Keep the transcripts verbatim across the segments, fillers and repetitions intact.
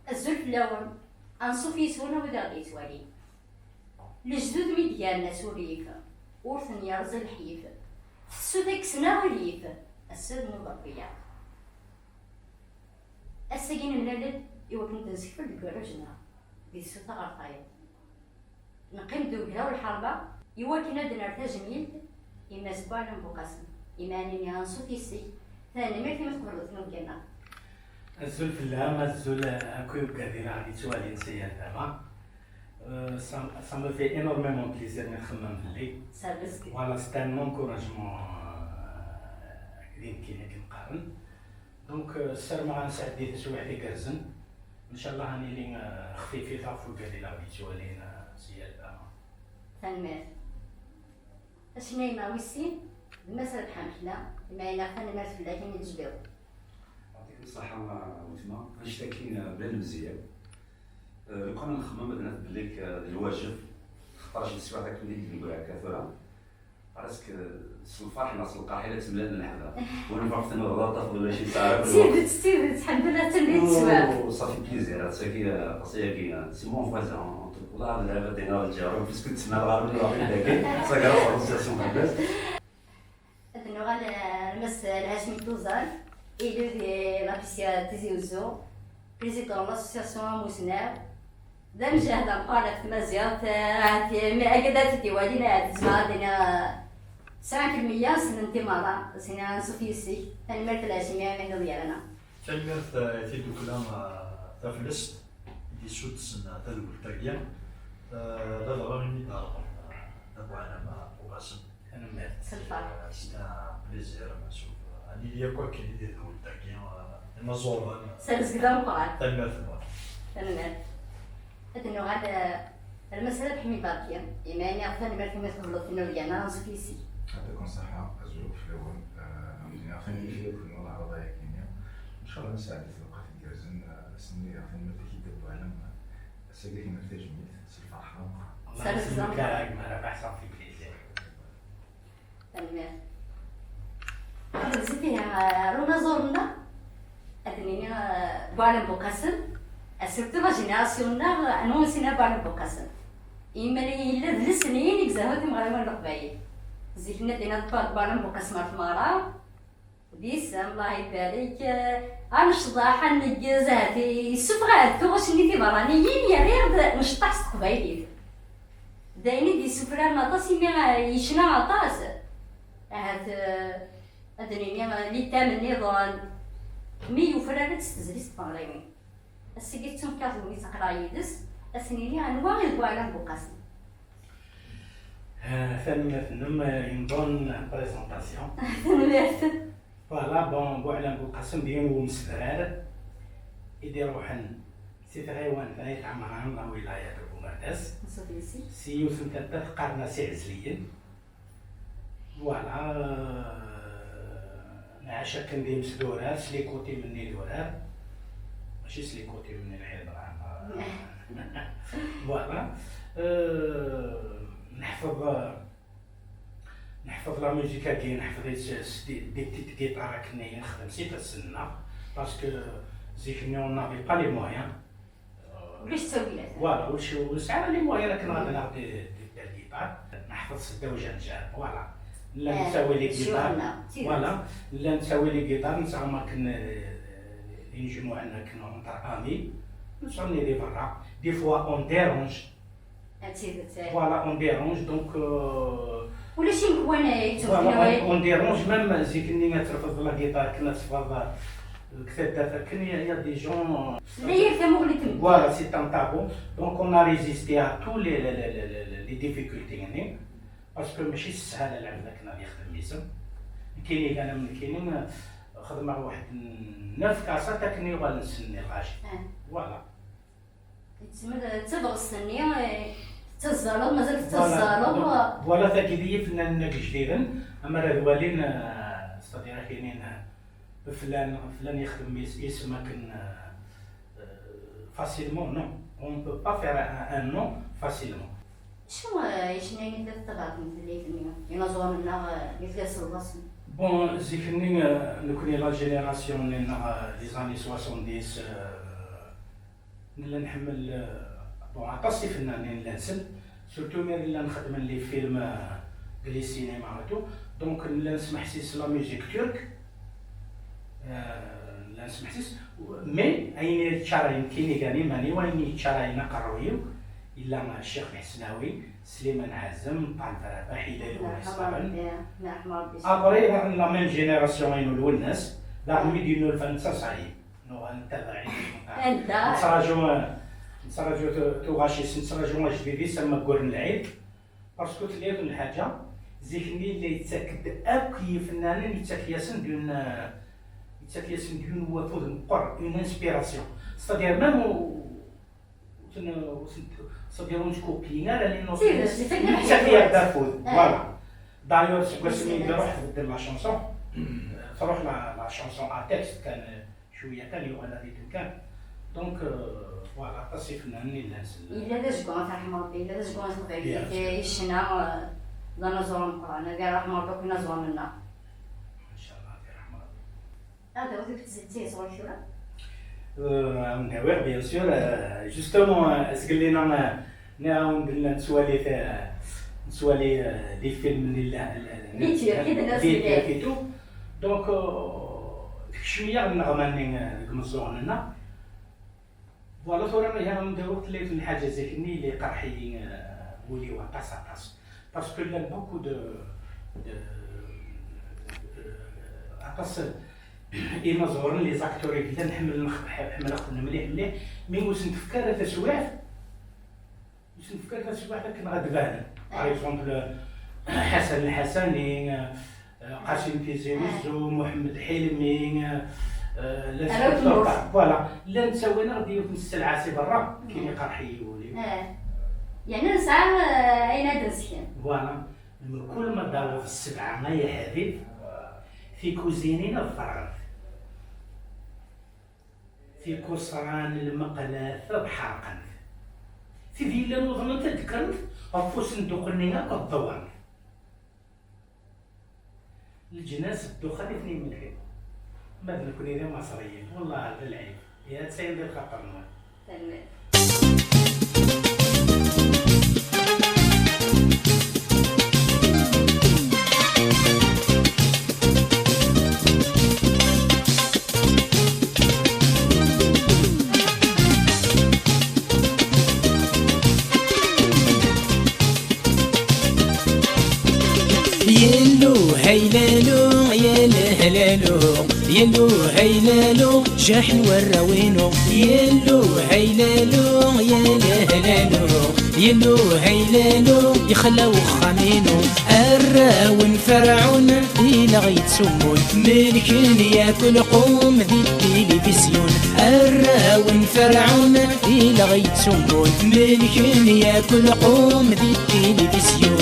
Azul fell-awen. Anṣuf yes-wen a wid i ɣ-d-yettwalin. Lejdud mi d-garen asurif, ur ten-yerẓi lḥif. Tefsut ad kksen aɣilif, ass-a d nnuba n wiyaḍ. Ass-agi nemlal-d i wakken ad d-nsekfel deg warraw-nneɣ di tsuta ɣer tayeḍ. Neqqim-d deg ugraw n lḥerba i wakken ad d-nerr tajmilt i Mass Buɛlam Buqasem. Imi ad nini anṣuf yes-k, tanemmirt imi tqebleḍ ilugan-a. Azul fell-am, azul akk i wigad i ɣ-d-yettwalin si yal tama. Euh, ça, ça me fait énormément plaisir mi txemmem fell-i. Voilà, c'est un encouragement, euh, d nekkini akken qqaren. Donc, euh, ssarameɣ ad nesɛeddi taswiɛt igerrzen. Ncallah ad nili, euh, xfifit ɣef wigad i ɣ-d-yettwalin, euh, si yal tama. Tanemmirt. Acennay-nneɣ wis sin, d Mass Rabeḥ Amekla, imi ay-neɣ tanemmirt fell-ak imi d-tejbiḍ. Yeɛṭik ṣṣeḥḥa a weltma, annect-agi bla lemzeyya. Eh, lukan ad nxemmem ad naf belli d lwajeb, xaṭer acu n teswiɛt akken i d-newwi akka tura. Presque s lferḥ neɣ s lqerḥ i la ttemlalen leḥbab. Win ɣef tennuɣeḍ ad tafeḍ ulac i tesɛa. D tidet, d tidet, ḥemdullah, d tamdint teswiɛt. Oh, ça fait plaisir, aṭas-agi, aṭas-agi, c'est mon voisin, en tout cas, d lɛibad-ina d lǧaru, puisque tsemma lɣar n lwaqt dagi, c'est grâce à l'association Tibet. Ad nuɣal ar Mass Lhacmi Tuzal, élu de la P C A Tizi Ouzou, président n l'association Amusnaw, d amjahed ameqqran ɣef tmaziɣt, ahat mi agad ad t-id-iwalin, ahat zemreɣ ad iniɣ tesɛa fi lmeyya ssnen-t i merra, sina ansuf yes-k, tanemmirt a Lhacmi, ayen tenniḍ gar-aneɣ. Tanemmirt, eh, i tiddukla, eh, taflest i d-yessuddsen, eh, tadwilt-agi. Eh, ladɣa imi d-tɛerḍem, eh, Abu Ɛlam, eh, Uqasem. Tanemmirt. S lferḥ. Eh, c'est un plaisir, meḥsub. Ad nili akk akken i d tadwilt-agi, eh, inaẓuren. S rrezg d ameqqran. Tanemmirt-nwen. Tanemmirt. Ad nuɣal, eh, ar Mass Rabeḥ Mibarki, imi ay-nniɣ tanemmirt imi tqebleḍ tinubga-nneɣ, ansuf yes-k. Yeɛṭikum ṣṣeḥḥa, azul akk fell-awen, eh, am d-nniɣ tanemmirt i akk n leɛraḍa-agi-nni. Ncallah nesɛeddi lewqat igerrzen, eh, ass-nni tanemmirt-ik i Dda Buɛlam, ass-agi ad k-nerr tajmilt s lferḥ d ameqqran. Allah yesselmek a gma Rabeḥ, ça fait plaisir. Tanemmirt. Ɣer zik ihi, ar unaẓur-nneɣ, ad nini, eh, Buɛlam Buqasem, surtout la génération-nneɣ, anwa ur nessin ara Buɛlam Buqasem. Imi yella d lesnin i izehhu timeɣriwin n Leqbayel. Zik-nni ad d-iniḍ Buɛlam Buqasem ar tmeɣra, d isem, Allah ibarek, eh, ad necḍeḥ, ad nneggez, ahat yessufeɣ ahat tuɣac-nni tiberraniyin, yerra-yaɣ-d necḍeḥ s teqbaylit. D ayen i d-yessufraren aṭas imi, eh, yecna aṭas. Ahat, eh, ad d-nini, eh, litam nniḍen, mi yufrar-d s tezlit n tmeɣriwin. Ass-agi d tumkarḍ-nni aql-aɣ yid-s, ad s-nini anwa i d Buɛlam Buqasem. Eh, tanemmirt-nnem, eh, une bonne présentation. Tanemmirt. Voilà, bon, Buɛlam Buqasem d yiwen n umsedrar i d-iruḥen si tɣiwant n Ayt Ɛemran, la wilaya de Bumerdas. Nṣuf yes-k. Si yiwet n taddart qqaren-as Iɛezliyen. Voilà, euh, nɛac akken d imesdurar, s les coutumes-nni d urar, mačči s les coutumes-nni n Ayt Ɛemran. Voilà. Euh, neḥfeḍ, neḥfeḍ la musique-agi, neḥfeḍ-itt s, s des, des petites guitares akken i nexdem s ifassen-nneɣ, parce que zik-nni on n'avait pas les moyens. Ulac ttawilat. Voilà, ulac, ur nesɛi ara les moyens akken ad naɣ di, di, di la guitare. Neḥfeḍ s ddaw janjar, voilà. Nella nettawi les guitares. Voilà, nella nettawi les guitares, nesɛa akken, euh, inejmuɛen akken entre amis, nesɛunni di berra. Des fois, on dérange. D tidet, eh. Voilà, on dérange, donc, euh, ulac imekwan, eh, voilà, on, on dérange, même zik-nni ad terfeḍ la guitare, akken ad teffeḍ, euh, deg taddart akken, il y a, il y a des gens, euh, la yir tamuɣli tmeddit. Voilà, c'est un tabou. Donc, on a résisté à tous les, les, les difficultés-nni, parce que mačči s sshala lɛebd akken ad yexdem isem. Nekkini, kan am nekkini, xedmeɣ waḥed n neuf cassettes akken yuɣal nsel-nni lɣaci. Ah. Voilà. Yettmed d tabɣest-nni, eh, tettazzaleḍ, mazal tettazzaleḍ. Voilà, tagi d yifennanen-agi ijdiden, amer ad walin, eh, c'est-à-dire ad k-inin, eh, flan, flan yexdem is-, isem akken, eh, eh, facilement, non. On peut pas faire un, un nom facilement. Acu, eh, icennayen i tella tettabaɛeḍ n tedlayt-nni, inaẓuren-nneɣ, eh, mi tella tselḍasem? Bon, zik-nni, eh, nekkni la génération-nni-nneɣ, eh, les années soixante-dix, eh, Nella nḥemmel, euh, bon, aṭas ifennanen i nella nsel, surtout mi nella nxeddmen les films, euh, de les cinéma et tout. Donc nella nesmeḥsis la musique turque, euh, nella nesmeḥsis, mais ayen yeččarayen kinigan iman-iw, ayen yeččarayen aqerruy-iw, yella Ccix Mḥesnawi, Sliman Ɛazem, Ṭaleb Rabaḥ, Ilal Win Isqaren. Après, daɣen la même génération-inu, Lwennas, daɣen mi d-yennulfa netta, ça y est. Nuɣal ntabaɛ-it. Anda? Nettraǧu, nettraǧu tu-, tuɣac-is, nettraǧu ajdid-is am waggur n lɛid. Parce que tella yiwet n lḥaǧa, zik-nni yella yettak-d akk i yifennanen, yettak-yasen d une, yettak-yasen d une wafud meqqer, une inspiration. C'est-à-dire même u-, ur ten-, ur ten-, c'est-à-dire ur nettkupiyin ara, les notes. Yettak-yaɣ-d afud. Voilà. D'ailleurs, seg wasmi i d-iruḥ tbeddel la chanson, tṛuḥ la, la chanson à texte kan, cwiya kan yuɣal rhythm kan. Donc, euh, voilà, aṭas ifennanen i llan s-, yella d azeggaɣ, ad t-yerḥem Rebbi, yella d azeggaɣ n teqbaylit i ccna, euh, d anaẓur ameqqran. Ad yerḥem Rebbi akk inaẓuren-nneɣ. Inchallah, ad yerḥem Rebbi. Ad d-tawiḍ yiwet n tzetti sɣur-k tura? Euh, ad awiɣ, bien sûr. Euh, justement, euh, azgen-nni, euh, nniɣ-awen-d nella nettwali, euh, nettwali, euh, des films n la, la, la, les Turcs, i d-nniɣ les Turcs et tout. Donc, euh, tekcem-iyi nneɣma-nni, euh, deg imeẓẓuɣen-nneɣ. Voilà, tura ma yella ad d-awiɣ tella yiwet n lḥaǧa zik-nni i iqerḥ-iyi, euh, wul-iw aṭas, aṭas. Parce que llan beaucoup de, de, euh, aṭas inaẓuren, les acteurs i yellan, ḥemmlen, ḥemmleɣ-ten mliḥ, mliḥ, mais ur sen-tefka ara taswiɛt, ur sen-tefka ara taswiɛt akken ad d-banen. Par exemple, Ḥasan Lḥasani, euh, Qasim Tizi Wezzu, Muḥemmed Ḥilmi, euh, euh, l'inspecteur Taha, voilà, llan ttawin-aɣ-d yiwet n sselɛa si berra, akken iqerḥ-iyi wul-iw. Yeɛni nesɛa, euh, ayen ad d-nesken. Voilà. Mkul ma d-taweḍ ssebɛa, ay aḥbib, tikuzinin ad ferɣent. Tikuṣran, lmeqlat ad ḥerqent. Tid yellan uḍnent ad d-kkrent, ɣef usenduq-nni akk ad ḍewrent. Leǧnas d ddexxan i ten-imelḥen. Ma d nekkni d imaṣriyen, wellah d lɛib. Ya, ttayem di lxaṭer-nwen. Tanemmirt. Yellu haylalu, ya lehlalu, yellu haylalu, jaḥen warraw-inu. Yellu haylalu, ya lehlalu, yellu haylalu, yexla wexxam-inu. Arraw n Ferɛun, ileɣ yettummun, melken yakk lqum di tilivizyu. Arraw n Ferɛun, ileɣ yettummun, melken yakk lqum di tilivizyu.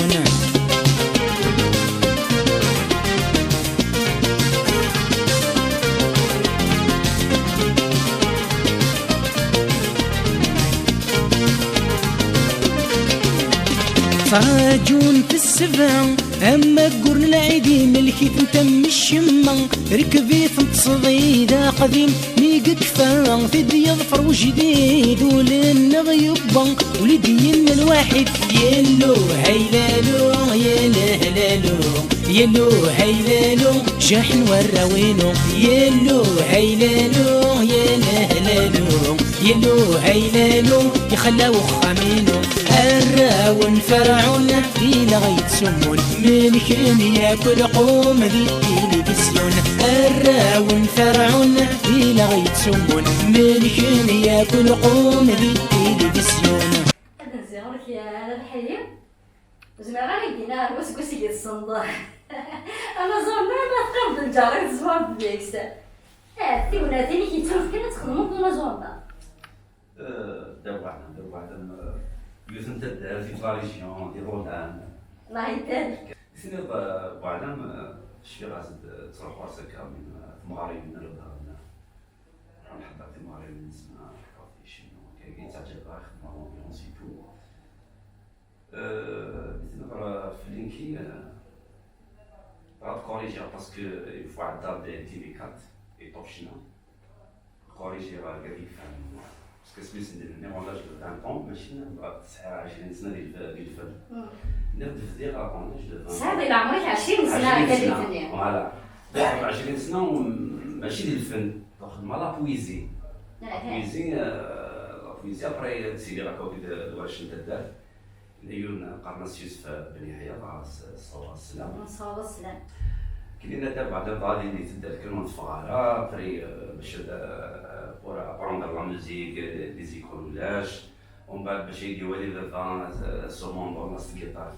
Ttṛaǧun f ssebɛa, amaggur n lɛid, imelk-itent am ccemma, rekb-itent ṣdid aqdim, mi yekfa, ti d-yeḍfer wejdid, ul-nneɣ yewwa, ul-id yenna lwaḥid. Yellu haylalu, ya lehlalu, yellu haylalu, jaḥen warraw-inu. Yellu haylalu, ya lehlalu, yellu haylalu, yexla wexxam-inu. Arraw n Ferɛun, ileɣ yettummun, melken yakk lqum di tilivizyu. Arraw n Ferɛun, ileɣ yettummun, melken yakk lqum di tilivizyu. Ad nziɣ ɣur-k, a Rabaḥ-iyi. Ur zmireɣ ara ad k-d-iniɣ ar waseggas i yi-tessneḍ. Anaẓur-nni ma teqqimeḍ lǧar i tezwareḍ deg-s. Ah, tignatin i k-yettun kan ad txedmeḍ anaẓur-nni. Euh, Dda Buɛlam, Dda Buɛlam, euh, yiwet n taddart di la région, di Rodan. Allah yedder. Tiniḍ, euh, Buɛlam, euh, cfiɣ-as-d, euh, ttruḥuɣ-as akka, min, euh, temɣarin n Rodan. Nḥeḍḍer timɣarin-nsen, nḥeḍḍer ticennu, akka, i ttaɛǧabeɣ, xedmeɣ l'ambiance et tout. Euh, mi tneḍra fell-i nekki, euh, ad corriger parce que, euh, il faut ad d-, D V quatre et top ccna. Corriger argaz yefhem. Parce que s-, mi sen-d-nniɣ en âge de vingt ans, mačči dɣa tesɛa ɛecrin sna di lf-, di lfen. Nniɣ-d bdiɣ en âge de vingt ans. Tesɛiḍ di leɛmer-ik ɛecrin sna, ɛecrin akka di sna, lfen. Voilà. Dɣa ɛecrin sna, um, mačči di lfen. Donc, xedmeɣ la poésie. La poésie, euh, la poésie, après, ttiliɣ akka akked warrac n taddart. Yella yiwen qqaren-as Yusef Ben Yeḥya, dɣa s-, s-, s-, sslam. Nessaweḍ sslam. Kien ata beɛda dɣa di, di taddart kan ur neffeɣ ara, après, euh, bac ad, euh, pour apprendre la musique, euh, des écoles ulac. Umbeɛd bac ay d-iwali baba, euh, sûrement bornas de guitare.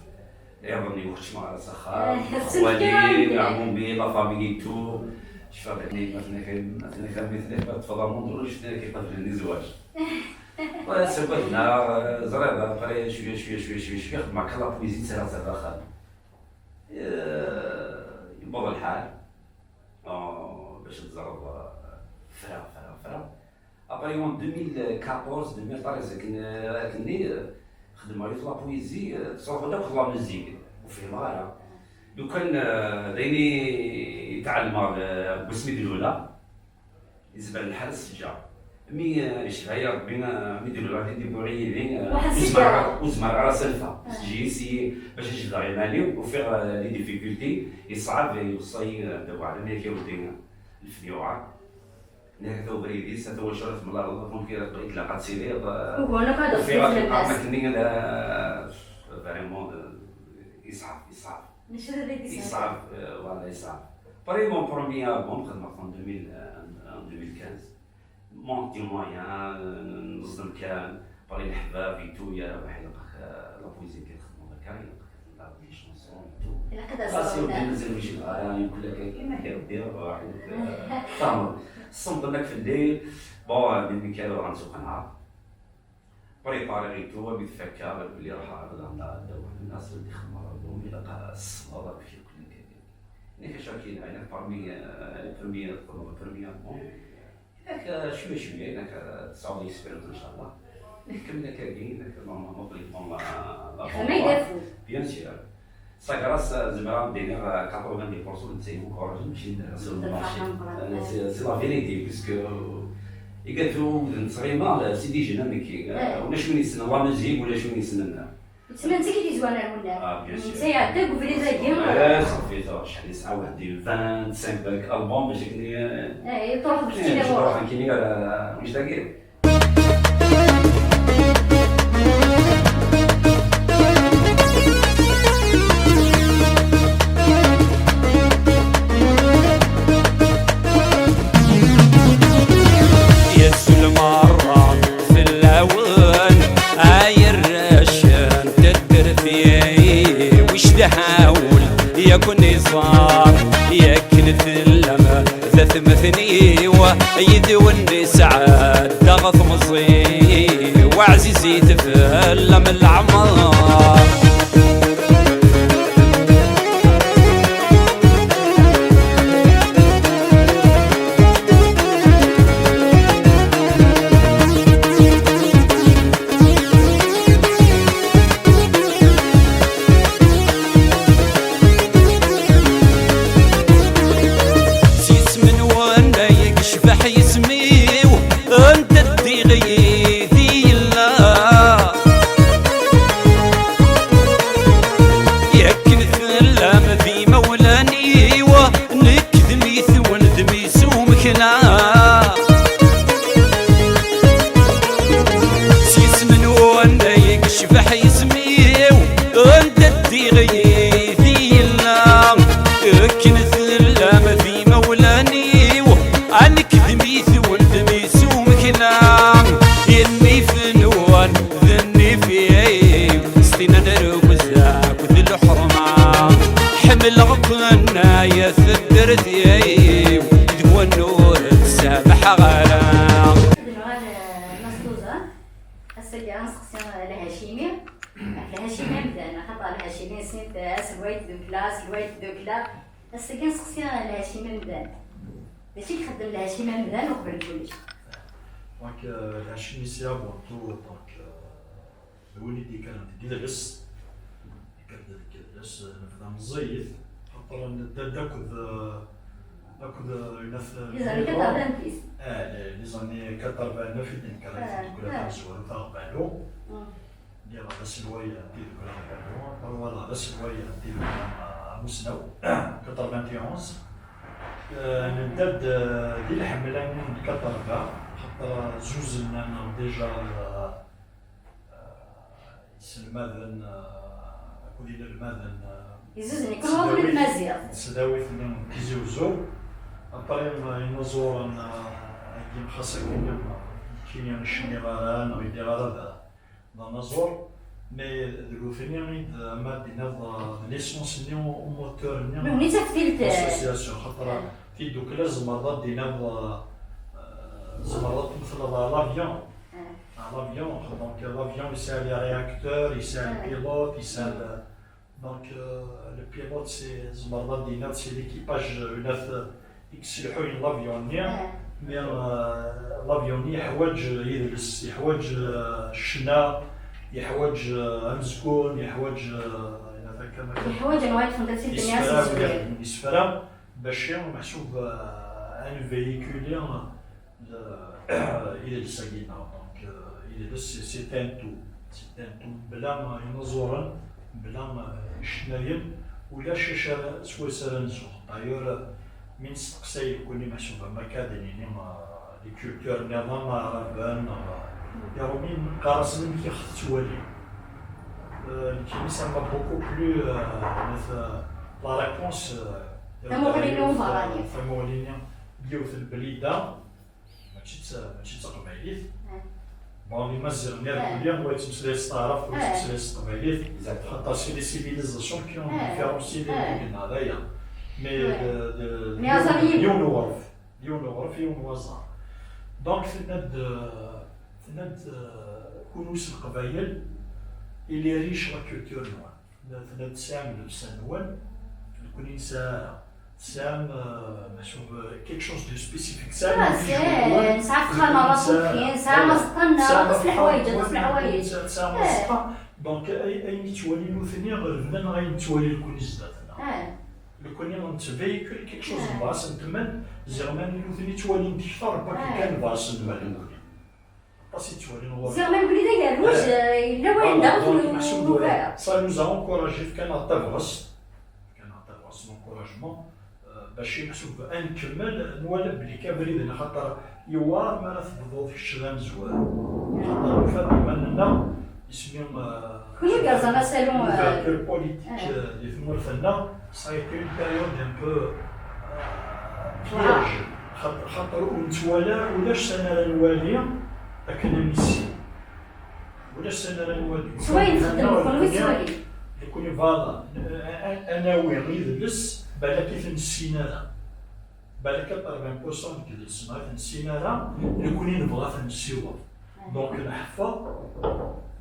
Iḍ-nni ur keččmeɣ ara s axxam. Wali, ɛmumi, la famille et tout. Cfiɣ dakken ma tnaka, ma tnaka, mi tnaka, ṭṭfeḍ amundru, ur yecfi ara k-iqeblen di zzwaǧ. Ssaggaden-aɣ, ẓriɣ, après, cwiya, cwiya, cwiya, cwiya, cwiya, xedmeɣ kan la poésie, ttarraɣ-tt ar daxel. Eh, yewweḍ lḥal, ah, bac ad teẓreḍ, ah, ffreɣ, ffreɣ, ffreɣ. Après, en deux mille quatorze, deux mille treize, akken, akken-nni, eh, xedmeɣ yiwet la poésie, eh, tettruḥu-d akk la musique, ur fhimeɣ ara. Lukan, eh, d ayen i, i tɛelmeɣ, eh, deg wasmi d-nula. Yezmer lḥal ad s-ǧǧeɣ. Mi, eh, yecba-yi Rebbi, eh, mi d-uluɣ ad t-id-ibuɣ yid-i, eh, ur zmireɣ ara, ur zmireɣ ara s-alfeɣ. Ah. Sǧi-yi s-, bac ad jebdeɣ iman-iw, ufiɣ, eh, les difficultés, yeṣɛeb, eh, iweṣṣa-yi, eh, Dda Buɛlam, yak a weddi, eh, lfen yuɛer. Nniɣ-ak ata ubrid-is, ata wacu ara temlaleḍ, donc ilaq ad tiliḍ, eh, ufiɣ-ak lqern akken-nni, eh, vraiment, eh, yeṣɛeb, yeṣɛeb. Mačči d abrid yeṣɛeb, eh, voilà, yeṣɛeb. Après mon premier album, xedmeɣ-t en deux mille, euh, en deux mille quinze. Manque de moyens, euh, neẓdem kan, après leḥbab et tout, ya Rabaḥ, ilaq-ak, euh, la poésie kan txedmeḍ akka, ilaq-ak ad tneṭqeḍ des chansons et tout. Ilaq ad as-tawḍeḍ. Ɣas mazal ur jebdeɣ ara, mkul akka, ma kan Rebbi, Rebbi, euh, tfehmeḍ. Semmḍen-ak fell-i, bon, euh, melmi kan ur ɣ-nsuqneɛ. Préparer et tout, mi tfakka, belli ruḥeɣ ɣer da, da, da, waḥed n nas, belli xedmeɣ album, ilaq ad ṣṣbeɣ akk yakk nekk. Nekk acu akka yenɛin, parmi, euh, les premiers, le premier album. Nekk, euh, cwiya, cwiya, nekk, euh, tesɛuḍ l'expérience, inchallah. Nekk kemmel akkagi, nekk, normalement, ma bɣiḍ, bon, la, la, bien sûr. Sa grâce, euh, zemreɣ ad d-iniɣ, euh, quatre-vingt-dix pour cent n Lezzayer, mačči d, sur le marché. C'est, c'est la vérité, puisque, euh, i gatu d nettɣima, euh, c'est des jeunes, nekki, euh, ulac win yessnen la musique, ulac win yessnen. Yettmenni-k i d-yezwan ar winna. Ah, bien sûr. Netta iɛedda deg ubrid-agi. Eh, ṣafi, tura, acḥal yesɛa waḥed di vingt-cinq balk album, bac akken i, eh, eh, truḥ deg, eh, kini, truḥ nekkini ar, ar, ar, ar, Azul merra fell-awen, ay arrac n taddart-iw, icedha wul yak ur iẓar, yakken tellam d atmaten-iw, yid-wen nesɛedda temẓi-w, ɛzizit fell-am leɛmer. S yisem-nwen ay yecbeḥ yisem-iw, anda ddiɣ yid-i yella. Yakken tellam d imawlan-iw, nekk d mmi-twen, d mmi-s umekna. S yisem-nwen ay yecbeḥ yisem-iw, anda ddiɣ yid-i yella. Akken tellam d imawlan-iw, a nekk d mmi-twen, d mmi-s umekna. Nnif-nwen d nnif-iw, s tinna n rrugza akked lḥerma. Ḥemmleɣ-ken ay at taddart-iw, deg wannur ur d-samaḥeɣ ara. Nɣal, eh, Mastuẓa, ass-agi ad nseqsi, eh, Lhacimi. Lhacimi amdan, axaṭer Lhacimi nessin-t, eh, aselway n tdukla, aselway n tdukla. Ass-agi ad nseqsi, eh, Lhacimi amdan. D acu i ixeddem Lhacimi amdan uqbel kullec? Donc, euh, Lhacimi, c'est avant tout, donc, euh, d win i d-yekkren deg yidles, yekker-d deg yidles, nebda meẓẓiyit, xaṭer nedda-d akked, eh, Akked, euh, une autre Les années quatre-vingt-dix. Ah, les, les années quatre-vingt-neuf i d-nekka di tdukla tamezwarut Aɣbalu. Lliɣ d aselway n tdukla Aɣbalu, walaɣ d aselway n tdukla Amusnaw, quatre-vingt-onze. Euh, nedda-d, euh, di lḥemla-nni n quatre-vingts, xaṭer zuzen-nneɣ déjà, euh, iselmaden, euh, akked inelmaden, euh, Izuzen ikluḍen n tmaziɣt. Tesdawit-nni n Tizi Uzzu. Après, euh, inaẓuren, euh, agi xas akken, euh, nekkini ur cniɣ ara, neɣ ur lliɣ ara d, d anaẓur, mais d nutni i d, ama d-tiniḍ, euh, d l'essence-nni, u moteur-nni Nutni d taftilt. L'association, xaṭer tidukla tzemreḍ ad d-tiniḍ, euh, tzemreḍ ad tmetleḍ à l'avion. À l'avion, donc l'avion yesɛa les réacteurs, yesɛa le pilote, yesɛa le, donc, euh, le pilote, c'est, tzemreḍ ad d-tiniḍ, c'est l'équipage, euh, i yesselḥuyen l'avion-nni, mais, euh, l'avion-nni yeḥwaǧ idles, yeḥwaǧ, euh, ccna, yeḥwaǧ, euh, amezgun, yeḥwaǧ, euh, yeḥwaǧ anwa yeṭṭfen tasilt-nni ad s-yezwir. Isefra, bac meḥsub, euh, ad nvéhiculi, euh, idles-agi-nneɣ. Donc, euh, idles, c'est, c'est un tout. C'est un tout. Mebla, euh, inaẓuren, mebla, euh, icennayen, ulac acu ara, s wacu ara nzuxx. D'ailleurs, euh, mi nesteqsay nekkni meḥsub am akka ad d-nini, euh, les cultures nniḍen, aɛraben, euh, iṛumyen, neqqar-asen amek i ɣ-tettwali. Euh, nekkini, ça m'a beaucoup plu, euh, la réponse, euh, tamuɣli-nni n ubeṛṛani. Tamuɣli-nni n yiwet n Blida, mačči d, mačči d taqbaylit. Bon, imaziɣen irkelli, wa yettmeslay s taɛrabt, wa yettmeslay s teqbaylit, xaṭer c'est les civilisations qui ont différencié les langues, d aya. Mais de, de, Mais aẓar yiwen. Yiwen uɣref, yiwen uɣref, yiwen waẓar. Donc, tenna-d, tenna-d, euh, kunwi s leqbayel, il est riche la culture-nwen. Tella tesɛam llebsa-nwen, nekkni nesɛa ara. Tesɛam, euh, meḥsub, euh, quelque chose de spécifique. Tesɛam lesɣar, nesɛa axxam ara ṭufin, nesɛa aẓeṭṭa-nneɣ, aṭas n leḥwayeǧ, aṭas n leḥwayeǧ. Tesɛam aẓeṭṭa. Donc, ayen i ttwalin nutni ɣelben-aneɣ ayen nettwali nekkni zdat-neɣ. Nekkni nettvéhicule quelque chose, nebɣa ad s-ntemmen, ziɣ ma nutni ttwalin-d kter n wakken kan nebɣa ad s-ntemmen nekkni. Aṭas i ttwalin ɣur-neɣ. Ziɣ ma nekkni d agerruj, yella wayen daɣen ur nufi ara. Ça nous a encouragé, fkan-aɣ tabɣest, fkan-aɣ tabɣest, l'encouragement, euh, bac meḥsub ad nkemmel, nwala belli kan abrid-nni, xaṭer yewɛer mi ara tebduḍ kečč d amezwaru. Xaṭer nufa-d iman-nneɣ, isem-im, euh, Kunwi yerẓan asalu, euh, l'ouverture politique, euh, di tmurt-nneɣ, ça a été une période un peu, euh, piège. Xaṭ-, xaṭer ur nettwali ara, ulac sani ara nwali akken ad nissin. Ulac sani ara nwali. S wayen txeddmem kunwi, s wayen. Nekkni, voilà, a-, a-, ad nawi idles, balak ur t-nessin ara. Balak quatre-vingts pour cent n yidles-nneɣ ur t-nessin ara, nekkni nebɣa ad t-nessiweḍ. Donc, nḥeffeḍ,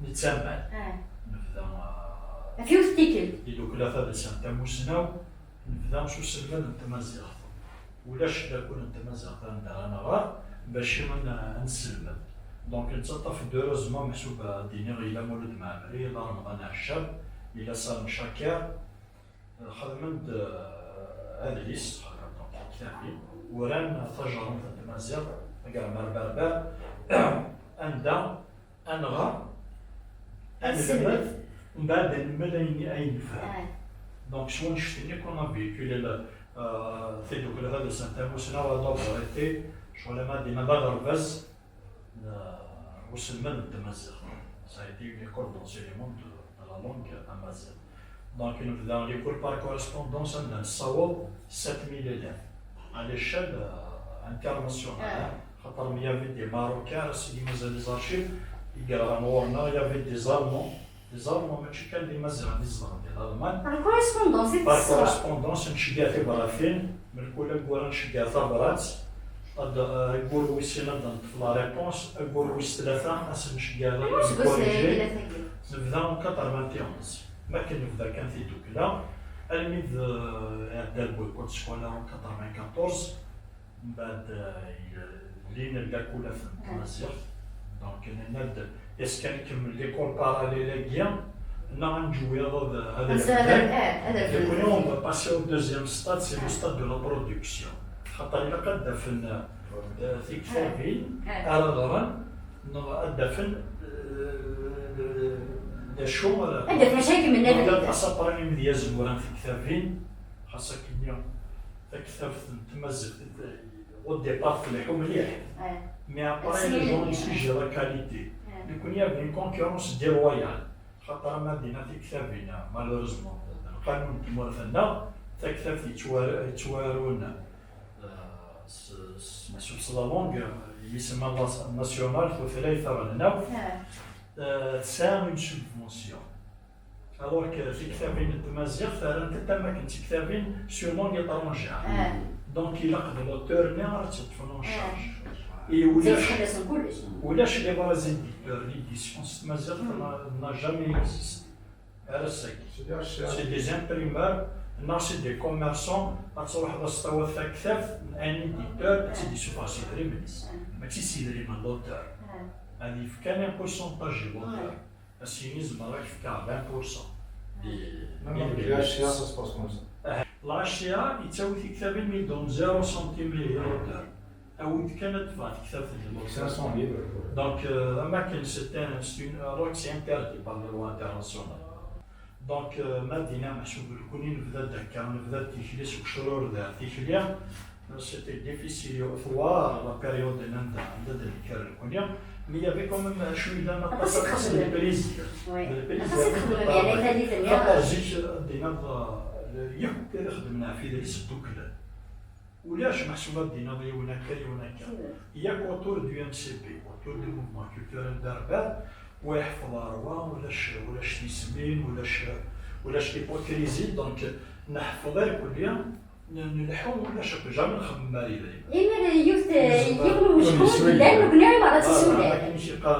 nettamen. Nebda, euh, Ɣef yiwet n tikkelt. Tidukla tadelsant Tamusnaw, nebda s uselmed n tmaziɣt. Ulac lakul n tmaziɣt anda ara nɣer bac ad n-, ad nesselmed. Donc, nettaṭṭaf-d heureusement, meḥsub ad d-iniɣ, yella Mulud Mɛemmri, yella Remḍan Ɛeccab, yella Salem Cakir, xedmen-d, euh, adlis, xedmen-d kitabi, uran tajerrumt n tmaziɣt, agramar berber, anda ad nɣer, ad nelmed, mbeɛd ad nemmel ayen, ayen nefhem. Donc, s wannect-nni qu'on a véhiculé la, euh, tidukla tadelsant Tamusnaw, a d'abord été, ccɣel ama d-iniɣ d aɣerbaz, euh, uselmed n tmaziɣt. Ça a été une école d'enseignement de, de la langue amazigh. Donc, nebda les cours par correspondance, anda nessaweḍ sept mille élèves à l'échelle, euh, internationale. Xaṭer, il y avait des Marocains, ass-agi mazal les archives i yerɣan ɣur-neɣ, il y avait des Allemands, des Allemands, mačči kan d Imaziɣen i zedɣen di Lalman. Par correspondance i tesra. Par correspondance, nceggeɛ tibratin, melkul ayyur ad nceggeɛ tabrat, ad, aggur wis sin ad d-neṭṭef la réponse, aggur wis tlata ad s-nceggeɛ la corriger. Anwa aseggas ay yella tagi? Nebda en quatre-vingt-onze. Mi akken nebda kan tidukla, almi d, euh, iɛedda le boycott scolaire en quatre-vingt-quatorze, mbeɛd, euh, lin llakul n tmaziɣt. Donc, nenna-d, est-ce que ad nkemmel l'école parallèle-agi, neɣ ad nǧew wiyaḍ ad, ad refden? Nekkni, on va passer au deuxième stade, c'est le stade de la production. Xaṭer ilaq ad d-afen eh, tiktabin Eh. ara ɣren neɣ ad d-afen eh, d acu ara Ad d-afen acu ay yemmen abrid. Asaṭar imedyazen uran tiktabin, xas akkenni taktabt n tmaziɣt au départ tleḥḥu mliḥ. Mais après les gens ils jugent la qualité. Nekkni il y avait une concurrence déloyale. Xaṭer ama d-iniɣ tiktabin, malheureusement, d lqanun n tmurt-nneɣ, taktabt yettwar- yettwarun eh, s- s- meḥsub s la langue, eh, yisem national, tutlayt taɣelnawt, eh, tesɛa une subvention. Alors que tiktabin n tmaziɣt rant-tent am wakken d tiktabin sur langue étrangère. Donc ilaq d l'auteur-nni ara tt-yeṭṭfen en charge. Et ulac, Ttixellas n kullec. ulac les vrais éditeurs, l'édition s tmaziɣt n'a- n'a jamais existé. Ar ass-agi. C'est des imprimeurs, neɣ c'est des commerçants, ad truḥeḍ ad s-tawiḍ taktabt n un éditeur, ad tt-id-yessufeɣ s yidrimen-is. Mačči s yidrimen n l'auteur. Ad yefk kan un pourcentage i l'auteur. Ad s-yini zemreɣ ad k-fkeɣ vingt pour cent. Même avec les H C A, ça se passe comme ça. L'H C A yettawi tiktabin mi d-on zéro centime i l'auteur. Awi-d kan ad teffeɣ tektabt-nni. Cinq cents livres. Donc, euh, am akken c'est un, c'est une, alors que c'est interdit par la loi internationale. Donc, euh, ma d-iniɣ meḥsub nekkni nebda-d akka, nebda-d tikli seg ucrur d ar tikli. C'était difficile, tewɛer la période anda anda d-nekker nekkni. Mais il y avait quand même acu yellan aṭas aṭas n le plaisir. Oui. Le plaisir. Aṭas i txedmem, yeɛni, tallit-nni. Xaṭer zik ad d-iniḍ, euh, yakk akk ad ixeddmen ɣef idles dduklen. Ulac meḥsub ad d-iniḍ yiwen akka, yiwen akka. Yak autour du M C P, autour du mouvement culturel berbère, wa iḥfeḍ ɣer wa, ulac, ulac tismin, ulac, ulac l'hypocrisie, donc neḥfeḍ irkelli, n- nleḥḥu, ulac akk, jamais nxemmem ar idrimen. Imir yiwet, yiwen n ucekkuḥ yellan, nekkni merra d tisulal. Akken i k-yeqqar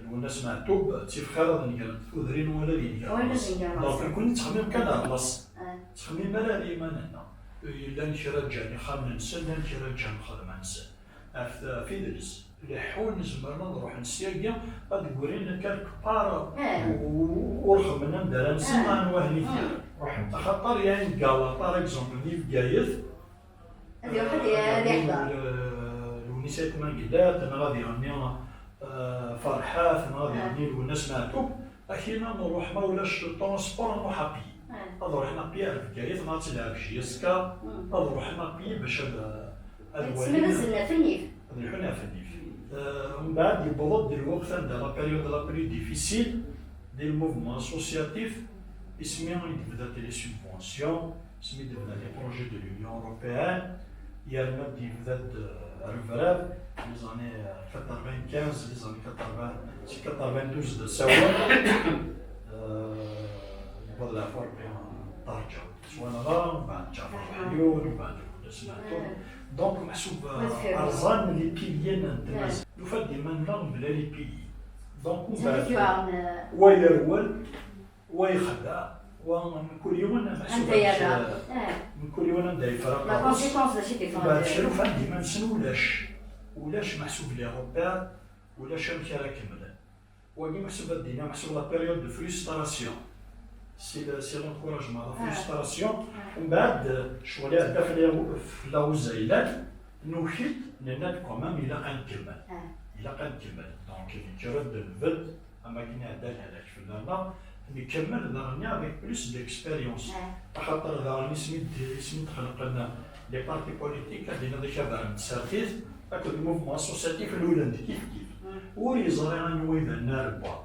Lwennas Meɛtub, ttif xir ad negrent tudrin wala ad inger. Wala ad inger. Donc nekkni nettxemmim kan ar laṣel. Nettxemmim ara ar yiman-nneɣ. Llan kra ǧǧan ixxamen-nsen, llan kra ǧǧan lxedma-nsen. Ɣef ɣef idles, leḥḥun, zemren ad ruḥen syagi, ad d-grin quelque part, u- ur xemmen anda ara nsen, anwa ahen-iger. Axaṭer il y a une gala, par exemple, di Bgayet, Ad iruḥ ad ad iḥḍer. Lewnis Ayt Mengellat, neɣ ad iɣenni eh, Ferḥat, neɣ ad iɣenni Lwennas Meɛtub, akkin ad nruḥ ma ulac transport ad nruḥ à pied. Ad ruḥen à pied ar Bgayet, neɣ ad tilɛeb J S K, ad ruḥen à pied bac ad ad walin. Ad zzlen ɣef nnif. Ad lḥun ɣef nnif. Eh, Mbeɛd yewweḍ-d lweqt anda la période la plus difficile di le mouvement associatif, ismi i d-bdant les subventions, ismi i d-bdan les projets de l'Union européenne, yerna-d yebda-d eh, rrebrab, les années eh, quatre-vingt-quinze, les années quatre-vingts, si quatre-vingt-douze d asawen, eh, yewweḍ leɛfu Rebbi, eh, Ṭaher Ǧawed yettwanɣa, mbeɛd Ǧaɛfer Weḥyun, mbeɛd Lwennas Meɛtub. Donc meḥsub eh, rẓan les piliers n tmaziɣt. Nufa-d iman-nneɣ mebla les piliers. Donc mbeɛd wa yerwel, wa yexdeɛ, wa mkul yiwen meḥsub Anda yerra. mkul yiwen anda yefra La conséquence d acu i d-yeffɣen. Mbeɛd kra ufan-d iman-nsen ulac, ulac meḥsub les repères, ulac amek ara kemmlen. Wagi meḥsub ad d-iniɣ meḥsub la période de frustration. Si le- si l'encouragement, la frustration. Mbeɛd ccɣel iɛedda fell-aɣ fell-aɣ uzaylan, nuki-d, nenna-d quand même ilaq ad nkemmel. Ilaq ad nkemmel. Donc nekker-d nbedd, am akken iɛedda lehlak fell-aneɣ, nkemmel daɣen avec plus d'expérience. Axaṭer daɣen ismi d- ismi d-xelqen les partis politiques, ad d-iniḍ ikabar n tsertit akked mouvement associatif lulen-d kif kif. Ur yeẓri anwa i d annar n wa.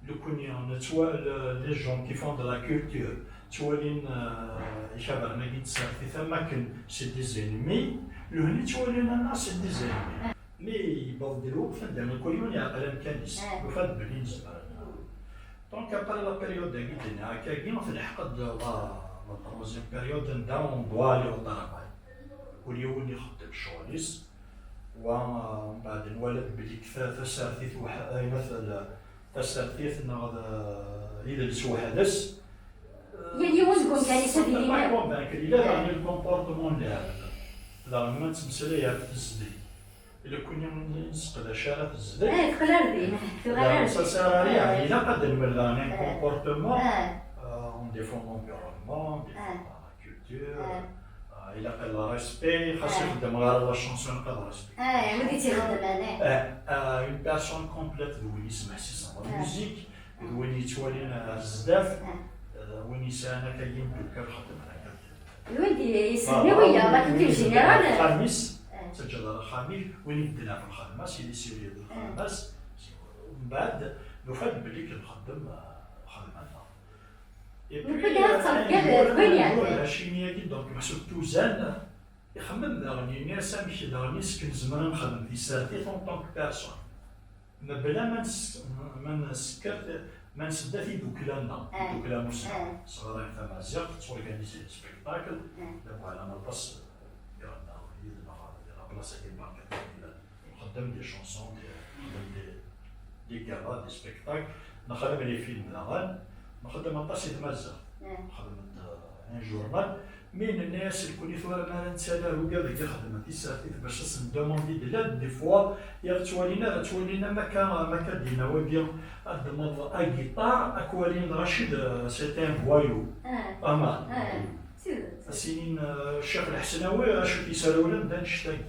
Nekkni nettwali les gens qui font de la culture ttwalin eh, ikabar-agi n tsertit am akken c'est des ennemis, luhni ttwalin anna c'est des ennemis. Mi yewweḍ-d lweqt anda nekkni ur yeɛqil amkan-is, nufa-d belli nezmer. Donc après la période-agi d-nniɣ akkagi, telḥeq-d la la troisième période anda on doit aller au travail. Kul yiwen ixeddem ccɣel-is, wa mbeɛd nwala-d belli kfa tasertit weḥ- ayen at- tasertit neɣ d idles weḥd-s. Yal yiwen deg umkan-is ad yili. Convaincre, ila daɣen le comportement n lɛebd. Daɣen ma nettmeslay ɣef tezdeg, ila kuni ur nesseqdac ara tezdeg. Eh, teqqel ar din. Tuɣal ar din. Ça sert à rien. Ilaq ad nmel daɣen un comportement eh, on défend l'environnement, on défend la culture, eh, Ilaq le respect, xas ixeddem ɣer la chanson, ilaq le respect. Ah, wid i tt-ixeddmen, eh. Ah, ah, une personne complète d win yesmeḥsisen ɣer la musique, d win yettwalin ar zdat, ah, win yesɛan akka yimdukal xeddmen akka. D win d-yeslen i wiyaḍ, la culture générale. Axxam-is, teǧǧiḍ ar axxam-ik, win ibedden ɣef lxedma-s, il est sérieux di lxedma-s, mbeɛd nufa-d belli nxeddem, ah, lxedma-nneɣ. Et puis, euh, acimi-agi, donc, meḥsub tuzan, ixemmem daɣen, yenna-as amek daɣen i s-nezmer ad nexdem tisertit en tant que personne. Mebla ma nes-, ma nesker, ma nessedda tidukla-nneɣ, tidukla mussna. Sɣer tamaziɣt, tettwarganizi les spectacles, d abuɛlam aṭas, euh, i ɣenna yid-neɣ di la place-agi n Berka. Nxeddem des chansons, des, nxeddem des, des galas, des spectacles, nxeddem les films daɣen, nxeddem aṭas i tmaziɣt. Nxeddem-d, euh, un journal, mais nenna-as, nekni tura mi ara nettali ar ugad-agi xedmen tisertit bac ad sen-demandi de l'aide, des fois, i ɣ-ttwalin ara ttwalin am akka, am akka d-yenna wagi, ad d-temmeḍ agiṭar, ad k-walin dɣa Racid, euh, c'est un voyou. Aman. Ad s-inin, euh, Ccix Lḥesnawi, acu t-yesrewlen d annect-agi.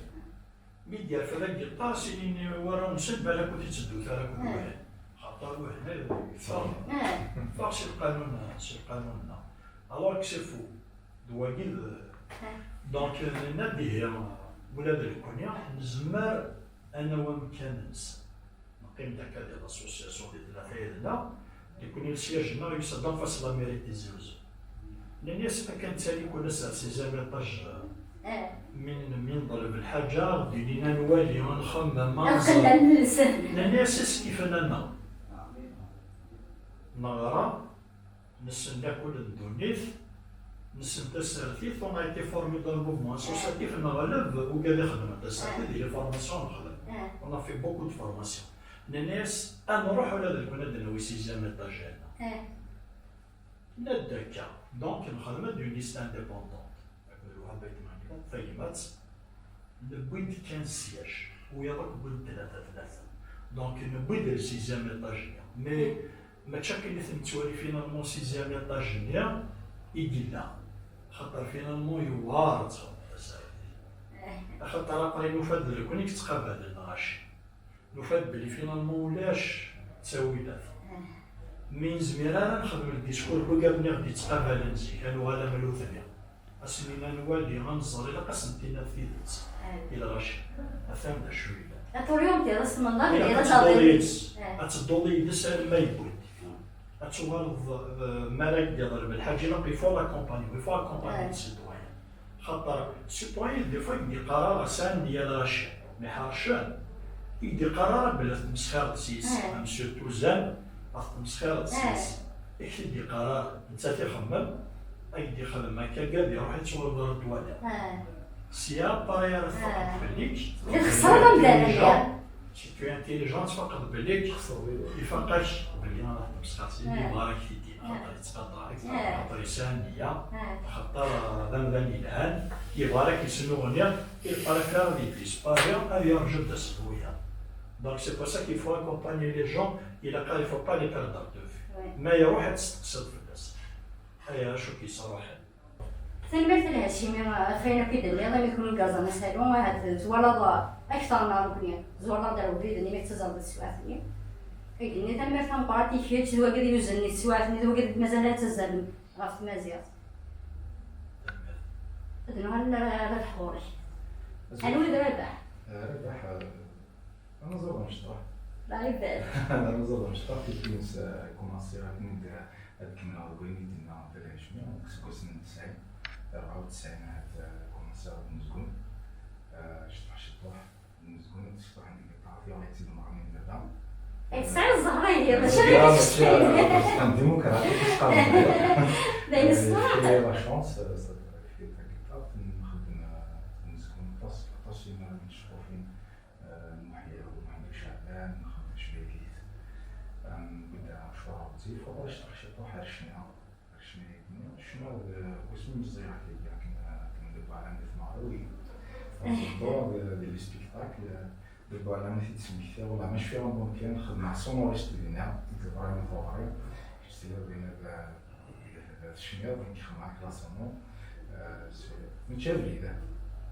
Mi d-yerfed agiṭar, s-inin i warraw-nsen, balak ur tetteddu ara akked wihin. Xaṭer wihin, eh, ffeɣ, ffeɣ si lqanun, si lqanun-nneɣ. Alors que c'est faux. D wagi d, donc, nenna-d ihi, ula d nekkni, nezmer ad nawi amkan-nsen. Neqqim-d akka di l'association di tlata yid-neɣ, nekkni le siège-nneɣ yusa-d en face la mairie n Tizi Uzzu. Nnan-as, ma kan nettali kunna ar sixième étage, euh, mi n-, mi neḍleb lḥaǧa, ad d-inin ad nwali, ad nxemmem, ad nẓer. Nnan-as, est-ce qu'il faut-aneɣ neɣra, nessen lakul n ddunit, nessen tasertit, on a été formé dans le mouvement associatif, neɣleb ugad ixeddmen tasertit, di les formations nexdem. On a fait beaucoup de formations. Nnan-as, ad nruḥ ula d nekkni ad d-nawi sixième étage-nneɣ. Nadda akka. Donc, nexdem-d une liste indépendante. Akked Wahab Ayt Mɛemmer, tagmat, newwi-d quinze sièges, wiyaḍ akk wwin-d tlata, tlata. Donc, newwi-d le sixième étage-nni. Mais, mačči akken i t-nettwali finalement sixième étage-nni i yella. Axaṭer finalement yewɛer ad txedmeḍ tasertit. Axaṭer aql-i nufa-d d nekkni i yettqabalen lɣaci. Nufa-d belli finalement ulac ttawilat. Mi nezmir ara nexdem le discours n wigad-nni i ɣ-d-yettqabalen zik, ad nuɣal am nutni. Ad sen-nini ad nwali, ad nẓer, ilaq ad sen-tiniḍ tidet i lɣaci. Atan d acu yellan. Ad t-orientiḍ, ad s-tmennaḍ, ilaq ad tedduḍ yid-s. Ad tedduḍ yid-s alma yewwi-d. Ad tuɣaleḍ, euh, mi ara k-d-iḍleb lḥaǧa, ilaq, il faut l'accompagner, il faut accompagner le citoyen. Xaṭer citoyen, des fois, i k-d-iqqar ara sɛan nniya lɣaci, mi ḥercen, i k-d-iqqar ara belli ad tmesxireḍ s-yes, am surtout zen, ad tmesxireḍ s-yes. I k-t-id-iqqar ara, nettat ixemmem, ad k-d-ixdem akka, gad iruḥ yettwali ur t-twala. Sya, pareil ara tfaqeḍ belli-k, d lexsara amdan-nni. Si tu es intelligent, tfaqeḍ belli-k, ifaq-ak belli ara tmesxireḍ s-yes, yebɣa ara k-t-id-yini, xaṭer yettqadar-ik, xaṭer yesɛa nniya, xaṭer d amdan yelhan, yebɣa ara k-yesnuɣni, il préfère ad yeddu yespahi, ad yerǧu ad d-asen wiyaḍ. Donc c'est pour ça qu'il faut accompagner les gens, il a, il faut pas les perdre de vue. Ma iruḥ ad testeqsiḍ fell-as. Aya acu k-yesruḥen. Tanemmirt a Lhacimi, ɣef wayen akk i d-tenniḍ, imi kunwi yerẓan asalu, ahat twalaḍ akteṛ neɣ nekkni, twalaḍ ar ubrid-nni mi tettazzaleḍ di teswiɛt-nni. I d-yenni tanemmirt tameqqrant i kečč, d wagi d yuzen di teswiɛt-nni, d wagi d mazal ad tazzalem ɣef tmaziɣt. Ad nuɣal ar, ar Rabaḥ ɣur-k. Anwa i d Rabaḥ? Rabaḥ, eh, Anẓad amecṭuḥ. Anẓad amecṭuḥ, tikli-ines, eh, kumaṣiɣ akken i d-, ad kemmleɣ deg wayen i d-tenna Tala Hacmi, deg iseggasen n tesɛin, rebɛa u tesɛin ahat, eh, kumaṣiɣ deg umezgun. Eh, ciṭuḥ ciṭuḥ, deg umezgun, sefṭuḥen deg ṭṭerf, yuɣ-itt-id Meɣni n baba. Eh, tesɛiḍ zzheṛ ihi, d acu ara k-id-yecfan? Mačči, eh, d amedyumukrat i t-qqaren. D ayen ṣṣeḥ. Eh, la chance, eh, s-, tagiṭart, nxeddem, eh, deg umezgun aṭas, aṭas n yinaragen cqufin. Eh, Muḥya, Muḥemmed Caɛban, Xaled Cbakit, eh, Budda Ɛacur Ɣezzif, ɣur-i ciṭuḥ ciṭuḥ ar ccna, ar ccna-agi, ccna d, eh, wasmi meẓẓiyeɣ tagi, akken, eh, akken deg waɛlam di tmeɣriwin. Tẓedduɣ d, d les spectacles, deg waɛlam i t-id-smektiɣ, wala ma cfiɣ am wamek xedmeɣ sonoriste dinna, deg Ibrahim Tuɣri, kečč tiliḍ dinna d, d, d tecniḍ, nekk xedmeɣ-ak la sono. Mačči abrid,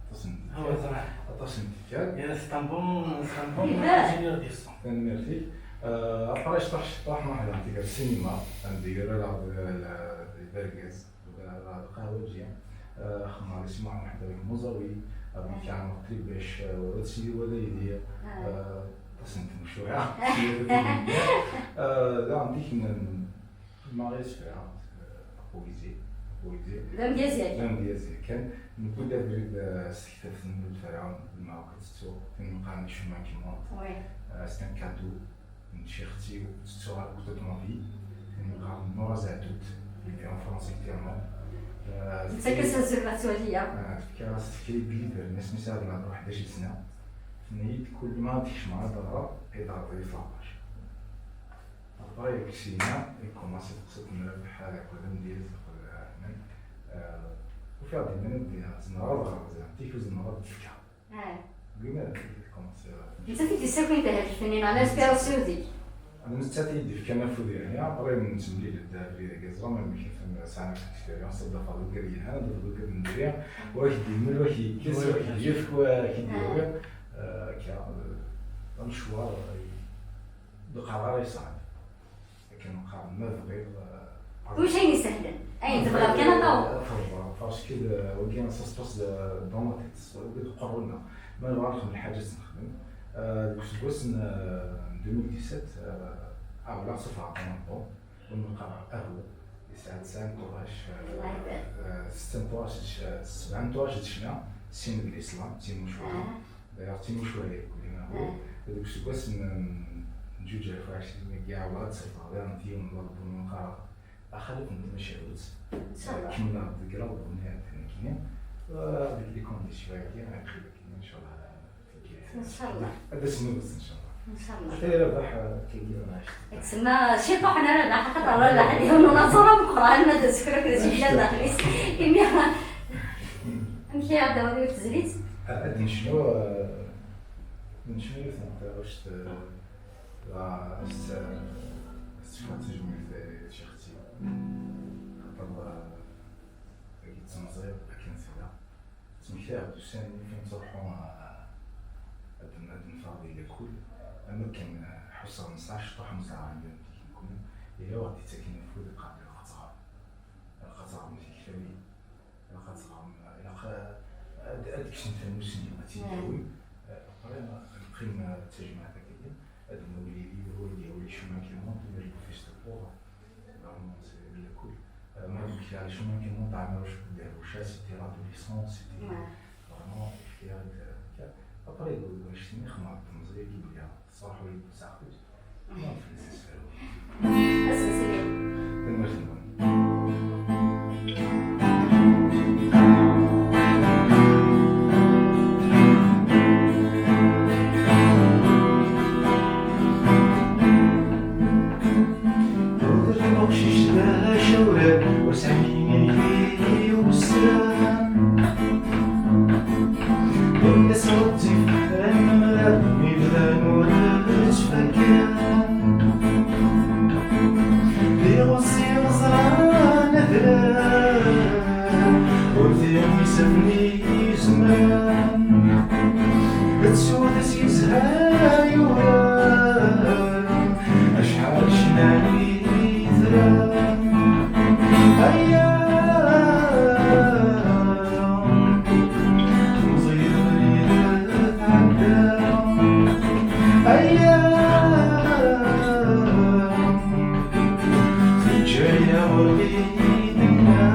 aṭas n هو زرع aṭas n tefkal. يا اسطنبول اسطنبول لا. جونيور دي الصون Tanemmirt-ik. Euh, après, ciṭuḥ ciṭuḥ, nruḥ daɣen tigert sinima, anda yura-aɣ-d d argaz, lqahwaǧi, xedmeɣ di Si Muḥend Ḥmed Rek Muẓawi, ad nekkaɛen tribac, euh, wala d sidi wala d yelli, euh, aṭas n tmucuha, sidi wala d yelli. Euh, daɣen tikmen, xedmeɣ isefra, euh, apuizi, apuizi. D amedyaz yakan. D amedyaz yakan. Newwi-d abrid, euh, s tektabt n Lferɛun, lmeɛruk ad tettuɣ, tin meqqaren Chemin qui monte. Oui. Euh, c'est un cadeau n ccix-iw, tettuɣ à côté de ma vie, tin meqqaren Nora Zatout, elle est en France actuellement. Euh, Nettak-as azul ɣef twali-a. Ah, tefka-as, tefka-yi-d lider, asmi sɛiɣ deg ɛemr ḥdac n sna. Tenna-yi-d, kul ma ad tkecmeɣ ad ɣreɣ, ad ɣreɣ di tleṭṭac. Après, deg sina, ikumaṣi teqsiṭ n Rabaḥ, ad yeqqel d amedyaz, yeqqel d aɛelman. Euh, ufiɣ-d iman-iw di, zemreɣ ad ɣreɣ, ziɣ, tik ur zemreɣ ad d-fkeɣ. Ah. Deg iman-iw, ikumaṣi. Nettat i d-yessakin tahaft-nni, neɣ l'inspiration-ik? D nettat i yi-d-ifkan afud yeɛni, après nettemlil-d abrid-agi, ẓer ma amek i ten-, sɛan akk expérience, ad d-tafeḍ ugad yelhan, ad d-tafeḍ ugad n diri, wa k-d-yemmel, wa k-yekkes, wa k-d-yefk, wa k-d-yawi. Euh, akka, euh, d amecwar, euh, d aqerrar yeṣɛeb. Akken qqaren, ma tebɣiḍ, euh, Ulac ayen isehlen, ayen tebɣiḍ kan ad taweḍ. Ferber, parce que, euh, wagi, ça se passe, euh, dans la tête, wagi d uqerru-nneɣ. Ma nebɣa ad nexdem lḥaǧa ad tt-nexdem. Euh, deg useggas n, euh, deux mille dix-sept, euh, ɛewleɣ sufɣeɣ un album, win neqqar Ahu, yesɛa tesɛa n tuɣac, euh, Allah ibarik. Euh, setta n tuɣac d c-, sebɛa n tuɣac d ccna, sin d l'islam, d timucuha. Ah. D'ailleurs, d timucuha irkelli Ahu. Ah. Deg useggas n, n ǧuǧ alaf u ɛecrin, mi ɛewleɣ ad d-sufɣeɣ daɣen yiwen n lalbum neqqar Axalaf n tmacahut. Inchallah. Kemmleɣ deg lalbum-nni nekkini. Euh, deg les conditions-agi, aql-i akken, inchallah. Inchallah. Ad as-newwet, inchallah. Inchallah. Ata Rabaḥ, euh, kagi, euh, Tsemma ciṭuḥ n Rabaḥ, axaṭer Rabaḥ d yiwen n unaṣur ameqqran, ma d azekka akked azikkla daxel-is. Imi, amek i aɣ-d-tawiḍ yiwet tezlit? Ah, ad necnu, euh, ad necnu yiwet n tɣect, euh, dɣa s-, s-, s-, s-, tajmilt, euh, i Ccix-iw. Xaṭer, euh, dagi d-temẓi akken tella. Ttmektayeɣ-d ussan-nni kan ttruḥu, ah, ad n-, ad neffeɣ di lakul. Am akken, ah, ḥusseɣ nesɛa ciṭuḥ n zzheṛ n yiwen n tiknikun. Yella wa ɣ-d-ittaken afud, iqqar-d ilaq ad teɣrem. Ilaq ad teɣrem tiktabin. Ilaq ad teɣrem, ilaq, ah, ad, ad d-kksen tamusni, ad tt-id-awim. Ah, après, neqqim, ah, d tajmaɛt akkagi. Ad d-nawi Lili, wa ad d-yawi Chemin qui monte, ma d l'office de port. Vraiment, c'est le cool. Euh, moi, donc, il y a le chemin qui monte à Marouche, Berroucha, c'était l'adolescence, c'était Ouais. Vraiment, fier de. Après, le, le, je suis né, خدمة تمزية كي بلي صراحة، ولا بصح كنت. ما في السيستم. Ass-nsen. Tanemmirt-nwen. Uqcic d acawlan, ur sɛin i wussan. Ur nesɣezzif amrar mi bdan ur ttfakkan. D iɣezzifen ẓran adrar, ur d-iɣmisafen i yezman. Tsuda s yezha yuran, acḥal cnan i tram. Aya temẓi abrid tɛedda. Aya teǧǧa-yaɣ ur d-nenna.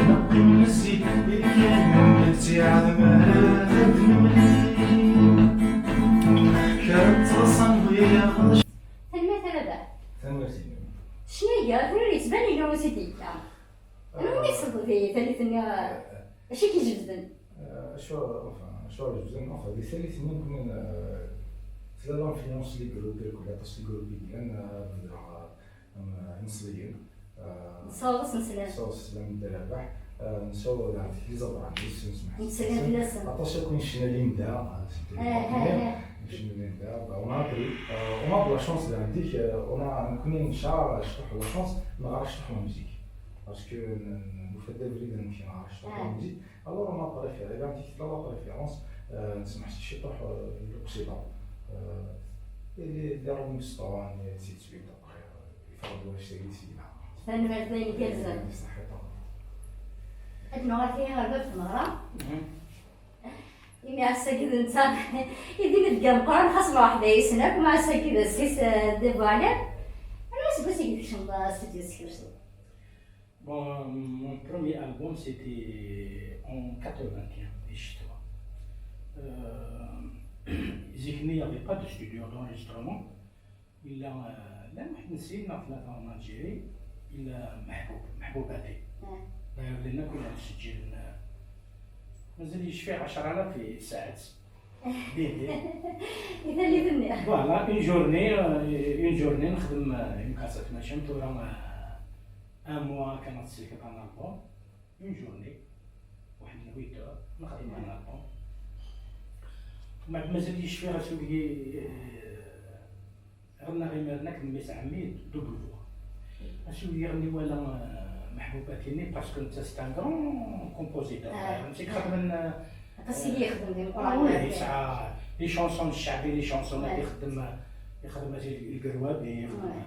Neqqim nezzi i kan nettiɛad mi ara d-nemlil. Kra n ttaḍsa newwi-yaɣ. Tanemmirt a Rabaḥ. Tanemmirt-inu. Ccna-agi, tura yettban yella ur s-id-yekka. Anwa i yesleḍ di tallit-nni, acu i k-ijebden? Euh, acu, enfin, acu ara jebden, enfin, di tallit-nni nekkni, euh, tella l'influence n les groupes, irkel aṭas n les groupes i yellan, euh, bedreɣ, euh, am, euh, imeṣliyen. Euh, Tessawḍeḍ-asen sslam. Tessawḍeḍ sslam n Dda Rabaḥ. Euh, نساو زعما les abrams, يسمح. Nettsellim fell-asen. Aṭas akk i necna Linda, ah, c'était Ah, ah, ah. Necna Linda, bah, on a appris, euh, on a de la chance, زعما, ديك, euh, on a, nekkni necna, شطوح la chance, neɣra شطوح la musique. Parce que n-, n-, nufa-d abrid amek neɣra شطوح la Ah. Musique. Alors, on a préféré, زعما, ديك la préférence, euh, نسمع شطوح, euh, l'Occident. Euh, et les, les Rolling Stones, et ainsi de suite, après, euh, يفرض واش سيدي سيدنا. Tanemmirt d ayen igerrzen. Ṣaḥit. Ad nuɣal tili ɣer bab tmeɣra. Mhm. Imi ass-agi d netta i d imedya meqqren, xas mṛeḥba yes-sen akk, ma ass-agi d ass-is, eh, d Ibu Ɛli. Anwa aseggas i d-tkecmeḍ studio teskerseḍ? Bon, mon premier album, c'était en quatre-vingt-un, di ccetwa. Euh, zik-nni, il n'y avait pas de studio d'enregistrement. Yella, eh, llan waḥed n sin neɣ tlata en Algérie, yella Meḥbub, Meḥbubati. Ah. D'ailleurs, llan akk llan ttseǧǧilen, eh, mazal yecfi ɛecra alaf i tsaɛet. Din, din. I tallit-nni. Voilà, une journée, eh, une journée nexdem, eh, une cassette, mačči am tura, eh, un mois kan ad tselkeḍ un album. Une journée, waḥed n huit heures, nexdem un album. Mbeɛd mazal yecfi ɣas ur yi-, eh, Ɣennaɣ imiren akked mmi-s ɛemmi, double voix. Acu i ɣenni wala, eh, Meḥbubati-nni, parce que netta c'est un grand compositeur. Ah. Netta i ixedmen, eh, Aṭas i yexdem di ah, Leqran, oui, ah, yesɛa les chansons n cceɛbi, les chansons ad ixdem, eh, ixdem azi lgerwabi, ixdem.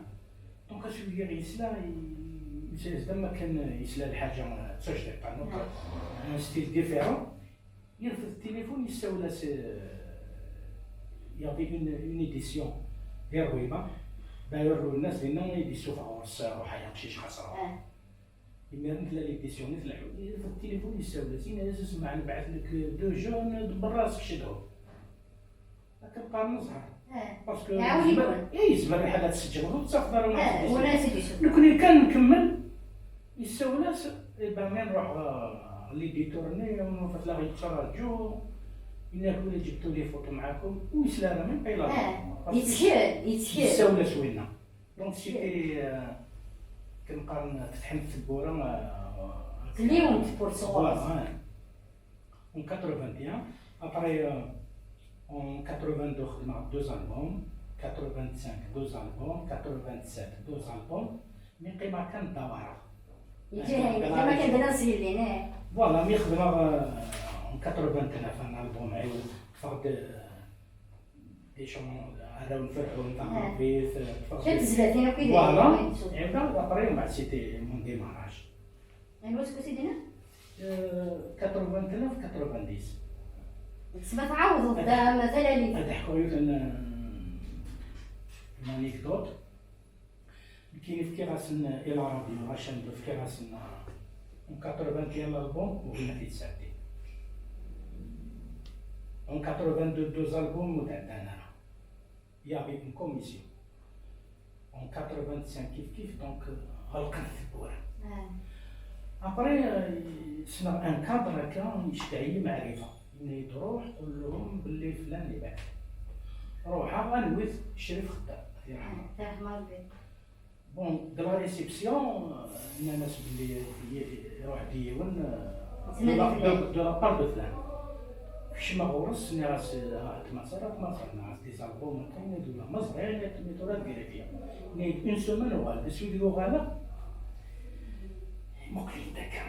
Donc, acu i yesla, i-, yesla am akken yesla lḥaǧa, eh, d tajdiṭ, un autre, un style différent. Yerfed tilifun, yessawel-as, eh, il y avait une, une édition di Rwiba. D'ailleurs, Lwennas dinna i d-yessufeɣ ɣur-s, eh, ruḥ ay aqcic xas ruḥ. Ah. Imiren tella l'édition-nni tleḥḥu. Yerfed tilifun, yessawel-as, yenna-as: "Isma, nebɛet-ak deux jeunes de berra, skecdhum." Akken qqaren ẓẓher. Ah. Parce que yezmer, eh, yezmer lḥal ad tseǧǧmeḍ ur tettafeḍ ara. Ah, ur as-d-yessufeɣ. Nekkni kan nkemmel. Yessawel-as, eh ben, mi nruḥ ɣer l'éditeur-nni, nufa-t la yettṛaǧu, yenna-k: "Win جبتوا les photos معاكم", ur yesli ara même pas la. Ah, parce que yettkel, yettkel. Yessawel-as winna. Donc, c'était, eh, akken qqaren, fetḥen tewwura, eh, tliwent tewwurt sɣur-s. Voilà, ouais. En quatre-vingt-un, après, euh, en quatre-vingt-deux, خدمت deux albums, quatre-vingt-cinq, deux albums, quatre-vingt-sept, deux albums, mais قيما كان دورة. يجي هاي، كيما كان بلا سيلين، إيه. Voilà, mais خدمت, euh, en quatre-vingt-neuf un album, عاود فرد, euh, des chansons, Arraw n Ferɛun, Taɣerfit, فرد. كانت زلاتين وكذا. Voilà, et ben, après, bah, c'était mon démarrage. Anwa aseggas i d-yenna? Euh, quatre-vingt-neuf, quatre-vingt-dix. Tesma tɛawdeḍ-d, ah, talalit. Ad ḥkuɣ yiwet n, n anecdote. Nekkini fkiɣ-asen i la radio, la chaîne deux, fkiɣ-asen en quatre-vingt-un l'album, ugin ad t-id-sɛeddin. En quatre-vingt-deux, deux albums ur d-ɛeddan ara. Il y avait une commission. En quatre-vingt-cinq kif kif, donc, euh, ɣelqent tewwura. Ah. Après, euh, ssneɣ un cadre akka, yecbeḥ-iyi Maɛrifa. Yenna-yi-d: "Ruḥ, qul lhum belli flan yebɛed." Ruḥeɣ, anwi-t? Crif Xeddam, ad t-yerḥem Rebbi. Ah, yerḥem Rebbi. Bon, de la réception, euh, nnan-as belli i-, iruḥ-d yiwen, euh, de la, de, de la part de flan. Kecmeɣ ɣur-s, nniɣ-as: "Ah, tmaṣer, a tmaṣer, nniɣ-as des albums, akka." Yenna-d: "Ula ma ẓriɣ." Yenna-d: "Mi tura ad vérifier." Yenna-d: "Une semaine uɣal." D acu i d-uɣaleɣ? Muqel-iyi-d akka.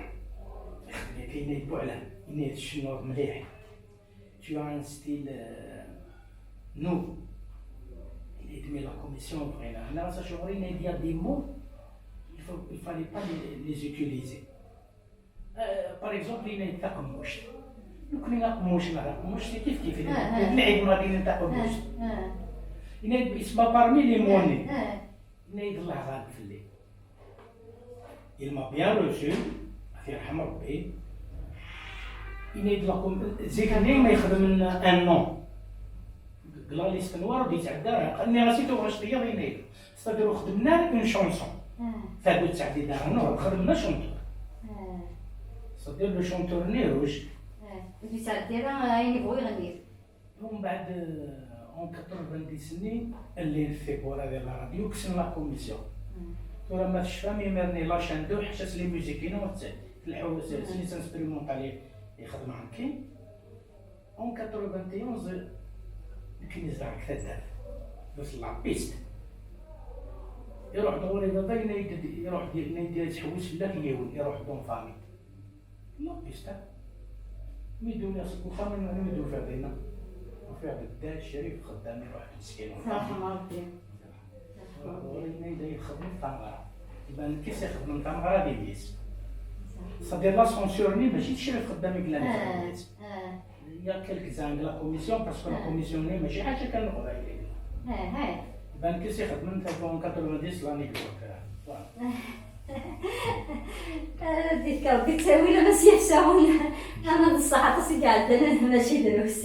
Ixdem akka, yenna-d: "Buɛlam." Yenna-d: "Tcennuḍ mliḥ. Tu as un style, euh, nouveau." Yenna-d: "Mais la commission, vraiment." Nniɣ-as: "Acuɣer?" Yenna-d: "Il y a des mots, il faut, il fallait pas les, les utiliser." Euh, par exemple, yenna-d taqemmuct. Nekkni aqemmuc neɣ taqemmuct, c'est kif kif. Ah, ah. D lɛib ma d-yenna taqemmuct. Ah, ah. Yenna-d: "Isma parmi les mots-nni." Ah, ah. Yenna-d: "Allah ɣaleb fell-i." Il m'a bien reçu, ad t-yerḥem Rebbi. Yenna-d: "Lakum", zik-nni ma yexdem un nom, deg la liste noire ur d-yettɛedda ara. Nniɣ-as: "I tuɣ acṭiyaḍ", yenna-d. C'est-à-dire ur xedmen ara une chanson. Ah. Tagut tettɛeddi daɣen, ur xedmen achanteur. Ah. C'est-à-dire le chanteur-nni rouge. Ah. Ur d-yettɛeddi ara ayen yebɣu iɣenni. Umbeɛd, euh, en quatre-vingt-dix-nni, llin tewwura di la radio, kksen la commission. Mm. Tura ma tecfam, imir-nni la chaîne deux ḥaca-s les musiques-inu ur tettali. Lḥu s les instrumentales i xedmeɣ nekkin. En quatre-vingt-onze, nekkin zedɣeɣ deg taddart, deg la piste. Iruḥ-d ɣur-i baba, yenna-yi-d, iruḥ-d yenna-yi-d ad tḥewwes fell-ak yiwen, iruḥ-d en famille. La piste. Mi d-uliɣ seg uxxam, anwa i d-ufiɣ dinna? Ufiɣ-d Dda Crif Xeddam, iruḥ-d meskin. Saḥma Rebbi. Ɣur-i yenna-yi-d ad yi-txedmeḍ tameɣra. Iban nekk i s-ixedmen tameɣra d yelli-s. C'est-à-dire l'ascenseur-nni mačči d Crif Xeddam i yellan ixeddem-itt. Il y a quelques-uns de la commission, parce que la commission-nni mačči ḥaca kan n Leqbayel. Iban nekk i s-ixedmen en quatre-vingt-dix l'année de l'opéra. Voilà. Di tkerḍi ttawil ama s yafsawen. Ama d ṣṣeḥ aṭas i iɛeddan, mačči drus.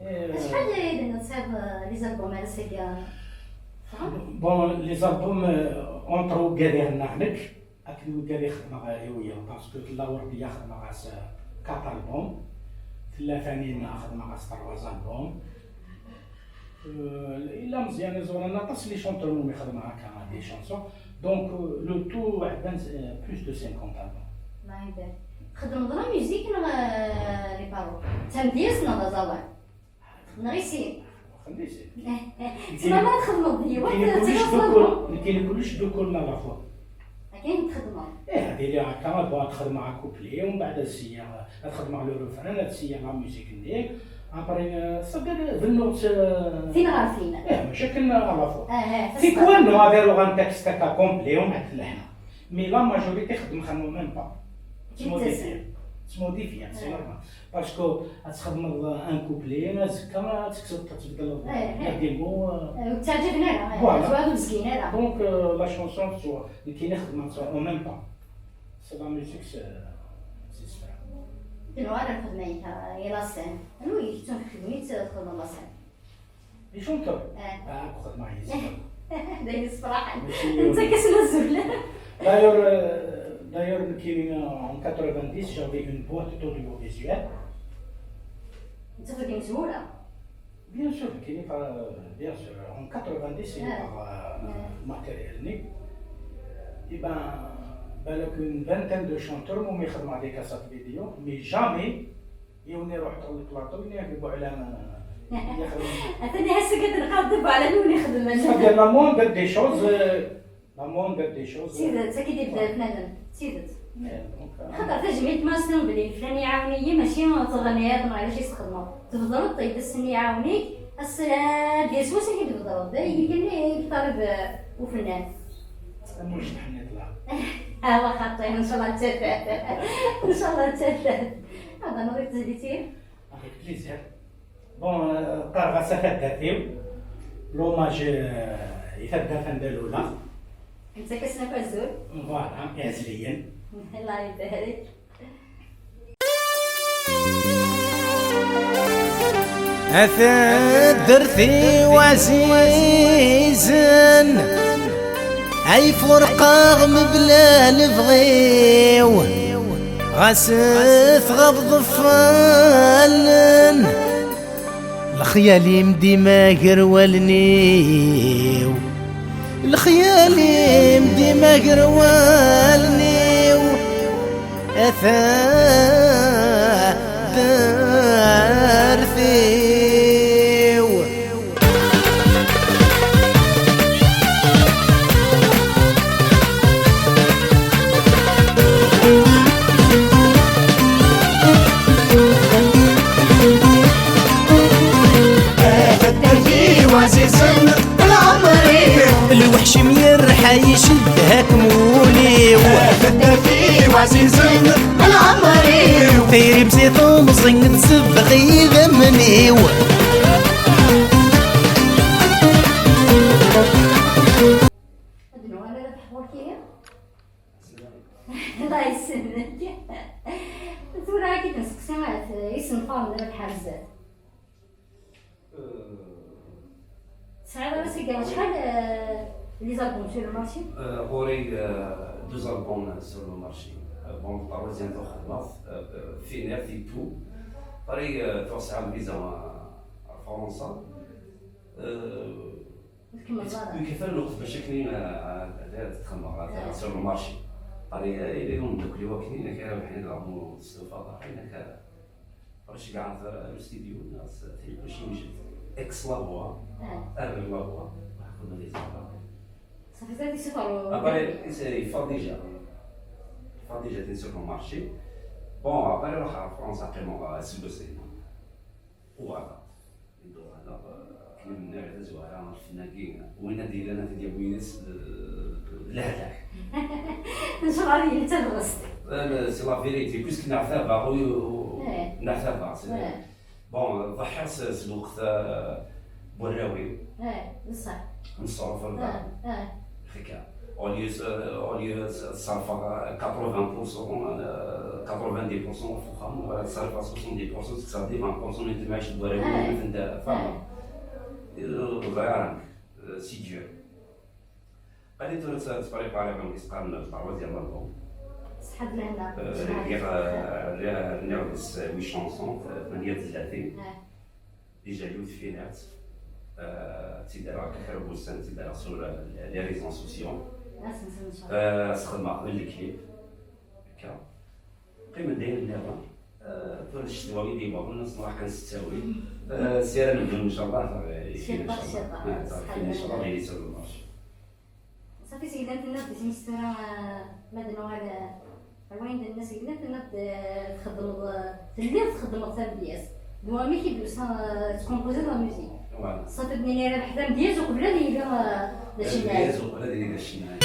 Acḥal ay d-tesɛiḍ, euh, les albums ar ass-agi? Bon, les albums, euh, entre wigad i xedmeɣ nekk akked wigad i xedmeɣ i wiyaḍ, parce que tella Werdiya xedmeɣ-as, euh, quatre albums, tella Tanina xedmeɣ-as trois albums. Euh, illa Meẓyan Iẓuran aṭas les chanteurs umi xedmeɣ akka des chansons. Donc, euh, le tout ɛeddan, euh, plus de cinquante albums. Allah ibarik. Txeddmeḍ la musique neɣ, euh, les paroles? D tamedyazt neɣ d aẓawan? Neɣ i sin? Xemmi sin. Tma ma txedmeḍ d yiwet, nekkini kullec d ukul, nekkini kullec d ukul à la fois. Akken txedmeḍ? Eh, ad iliɣ akka, ad bɣiɣ ad xedmeɣ un couplet, umbeɛd ad siyyaɣ, ad xedmeɣ le refrain, ad siyyaɣ la musique-nni. Après, euh, c'est-à-dire, bennuɣ-tt, euh, tin ɣer tin. Eh, mačči akken à la fois. Ah, ah, tikwal, non, ad aruɣ un texte akka complet, umbeɛd lehna. Mais la majorité xeddmeɣ en même temps. Ttmodifiyeɣ. Ttmodifiyeɣ, c'est normal. Parce que ad txedmeḍ un couplet, azekka ad tekkseḍ, ad tbeddleḍ. Eh, eh. Des mots, euh. Eh, ur ttaɛǧaben ara, eh, voilà. Ur zgin ara. Donc, euh, la chanson tettwa-, nekkini xedmeɣ-tt en même temps. C'est la musique, c'est, c'est ça. Tenwa ara txedmeḍ, eh, la scène. Anwa i yettun txedmit, txedmeḍ la scène? Icunkter? Eh. Ah, xedmeɣ yis-s. D ayen yessefraḥen. Mačči yiwen. Nettak-asen azul. D'ailleurs, euh, d'ailleurs, nekkini, euh, en quatre-vingt-dix, j'avais une boîte d'audiovisuel. Nettak-asen azul. Bien sûr, nekkini, euh, bien sûr, en quatre-vingt-dix, il y a, euh, matériel-nni. Eh ben, balak une vingtaine de chanteurs, umi xedmeɣ des cassettes vidéo, mais jamais Yiwen iruḥ ṭṭal plateau, yenna-yak Buɛlam, euh, yexdem. Atan ass-agi ad nqabel Buɛlam yiwen ixedmen. C'est-à-dire, la moindre des choses, euh, la moindre des choses, euh, d tidet, akka i d-yebda lefnanun, d tidet. Eh, donc, euh, xaṭer tajmilt ma s-tenna belli leflan iɛawen-iyi, mačči teɣniḍ neɣ ulac i s-txedmeḍ. Tbedreḍ-t-id, ass-nni iɛawen-ik, ass-a d yeswa s-ak i d-tbedreḍ. D ayen kan i yeṭṭaleb, euh, ufennan. Am wacc tḥenniḍ la. Awa xaṭi, ncallah d tafat. Ncallah d tafat. Ad d-tiniḍ i tezlit-im? Avec plaisir. Bon, euh, qqareɣ-as a taddart-iw, l'hommage, euh, i taddart anda luleɣ. Nettak-asen akk azul. Voilà, iɛezliyen. Allah ibarik. A taddart-iw ɛzizen, ay furqeɣ mebla lebɣi-w, ɣas tɣabḍ fallen. Lexyal-im dima gar wallen-iw, lexyal-im dima gar wallen-iw, a taddart-iw. Taddart-iw ɛzizen lɛemr-iw. Lweḥc-im yerḥa icedha-kem wul-iw. Taddart-iw ɛzizen lɛemr-iw. Tayri-m si temẓi tessebbeɣ idammen-iw. Ad nuɣal ara teḥḍer kiri? Allah yesselmek. Tura ad k-id-nseqsi, isenfaren ara tḥerzet. Tesɛiḍ ara seg acḥal, euh, les albums sur le marché? Euh, ɣur-i, euh, deux albums sur le marché. Euh, bon, le troisième d axedmeɣ, euh, euh, Finer, Titu. Ɣur-i, euh, tuɣ sɛiɣ lviza, euh, ar Fransa. Euh, ur tkemmleḍ ara. Ur kfan lweqt bac akken, euh, euh, ad xedmeɣ, euh, sur le marché. Qal-iyi, ili umeddakel-iw akken, inak ara bḥin ɣer mu testufaḍ, inak ara. Ɣer cegɛeɣ-t ar ustidyu, neɣ s tilkuci mjed. Ex la voix, ar la voix, ḥkun ad iẓer. Safi, ça, c'est sur le... Après, c'est, il faut déjà. Il faut déjà, c'est sur le marché. Bon, après, iruḥ ɣer Fransa, qqimeɣ aseggas-inu. Uɣaleɣ. Iduɣaleɣ, akken i m-nniɣ, tazwara, lfen-agi, win ad d-yellan ad t-id-yawi yid-s d, d lehlak. Ncɣal yili d tabɣest. C'est la vérité, puisque neɛtabaɣ, u-, u-, neɛtabaɣ, c'est, bon, ḍḥiɣ s, s lweqt, euh, n warraw-iw. Neṣṣref lbaɣ. Akka. Au lieu, euh, au lieu ad ṣerfeɣ quatre-vingts pour cent, euh, quatre-vingt-dix pour cent ɣef uxxam, wala ad ṣerfeɣ soixante-dix pour cent, tekkseɣ-d vingt pour cent n temɛict n warraw-iw, ma tenta, fahmeḍ. Ẓriɣ amek, euh, c'est dur. Qali tura tt-, ttprépariɣ amek i s-qqaren le troisième album. Ṣṣeḥḥa d lehna. Euh, rniɣ, euh, rniɣ, rniɣ deg-s huit chansons, euh, ثمانية تزلاتين. Déjà, yiwet finiɣ-tt, euh, d tid ara akka kra n wussan, d tid ara sur, euh, les réseaux sociaux. Euh, sxedmeɣ qbel le clip. Akka. Qqimen d ayen nniḍen. Euh, tura d ccetwa i d-yewwḍen, ad nruḥ kan s ttawil. Euh, si ara nebdu, ncallah, euh, icebbeḥ, icebbeḥ. Ah, icebbeḥ, ncallah, ad yili sur le marché. Safi, seglant-nneɣ-d times tura, ah, ma d nuɣal, ah, ar wayen d-nenna, seglant-nneɣ-d, ah, txeddmeḍ, ah, telliḍ txeddmeḍ tamedyazt. D wamek i d-yusa, ah, tkompoziḍ la musique. Voilà. Safi, d-nini rabeḥ tamedyazt uqbel ad yili, ah, d acennay. Tamedyazt uqbel ad yili d acennay.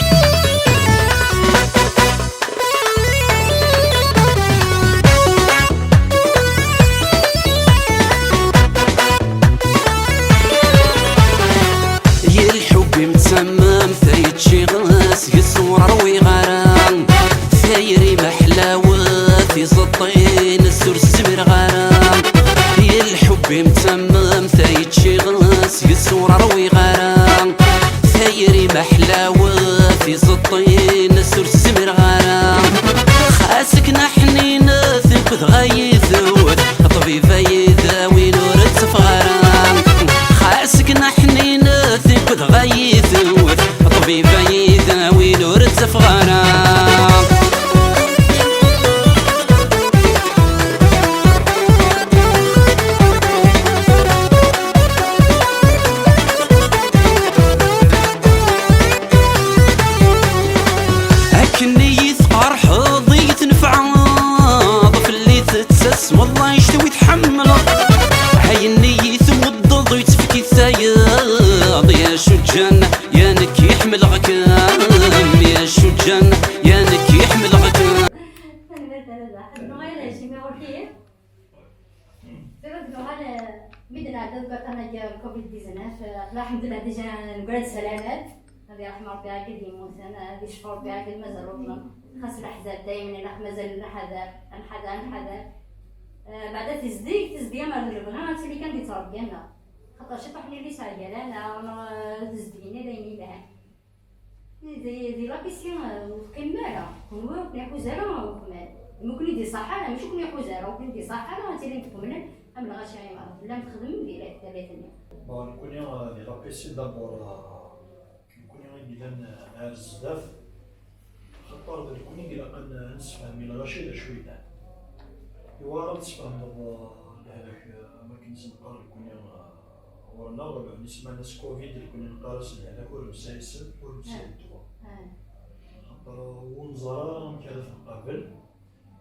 Yelḥu-m d tammamt ay ččiɣ, seg-s ur ṛwiɣ ara. Tayri ma ḥlawet, iẓeṭṭ-ines ur s-zmireɣ ara. Yelḥu-m d tammamt ay ččiɣ, seg-s ur ṛwiɣ ara. Tayri ma ḥlawet, iẓeṭṭ-ines ur s-zmireɣ ara. Xas akken ḥninet akked ɣayet, ṭṭbib ay d awin ur ttafeɣ ara. Xas akken ḥninet akked ɣayet, ṭṭbib ay d awin ur ttafeɣ ara. Akken i yi-tqerḥeḍ, i yi-tnefɛeḍ, fell-i tettas, wallahi ictawi tḥemmleḍ. Ayen i yi-tweddeḍ, ur yettfekki tayeḍ, ya cujjan, ya nekk i ḥemmleɣ-kem, ya cujjan, ya nekk i ḥemmleɣ-kem. Tanemmirt a Rabaḥ. Ad nuɣal ar Jimmy Urkiyev. Tura ad nuɣal, eh, mi d-nɛedda deg waṭṭan-agi n covid dix-neuf, eh, lḥemdullah, déjà, neggra-d ssalamat. Ad yerḥem Rebbi akk i d-yemmuten, ad yecfu Rebbi akk i d mazal uṭlen. Xas leḥzab, daymen ilaq mazal nḥader, nḥader, nḥader. Eh, beɛda tizdeg, tizdeg amer d lebɣi, ad tili kan di ttrebga-nneɣ. Xaṭer ciṭuḥ-nni ur yesɛi gar-aneɣ, neɣ, eh, tizdeg-nni d ayen yelhan. Di, di la piscine, euh, ur teqqimen ara. Kenwi ur ken-iḥuza ara uxemmem. Imi ur ken-id-iṣaḥ ara, mačči ur ken-iḥuza ara, ur ken-id-iṣaḥ ara, ad tilim txemmlem am lɣaci imeɛḍen. Tellam txeddmem di la-, di tallit-nni. Bon, nekkni, euh, di la piscine d'abord, euh, nekkni i yellan, euh, ar zdat, xaṭer d nekkni i ilaqen, euh, ad nessefhem i lɣaci d acu yellan. Iwara ad tesfehmeḍ, euh, lehlak, euh, am akken i s-neqqar nekkni, euh, ɣur-neɣ, nisman-as covid, nekkni neqqar-as lehlak ur nesɛi ssem, ur nesɛi ddwa. Xaṭer ur neẓra ara amek ara t-nqabel.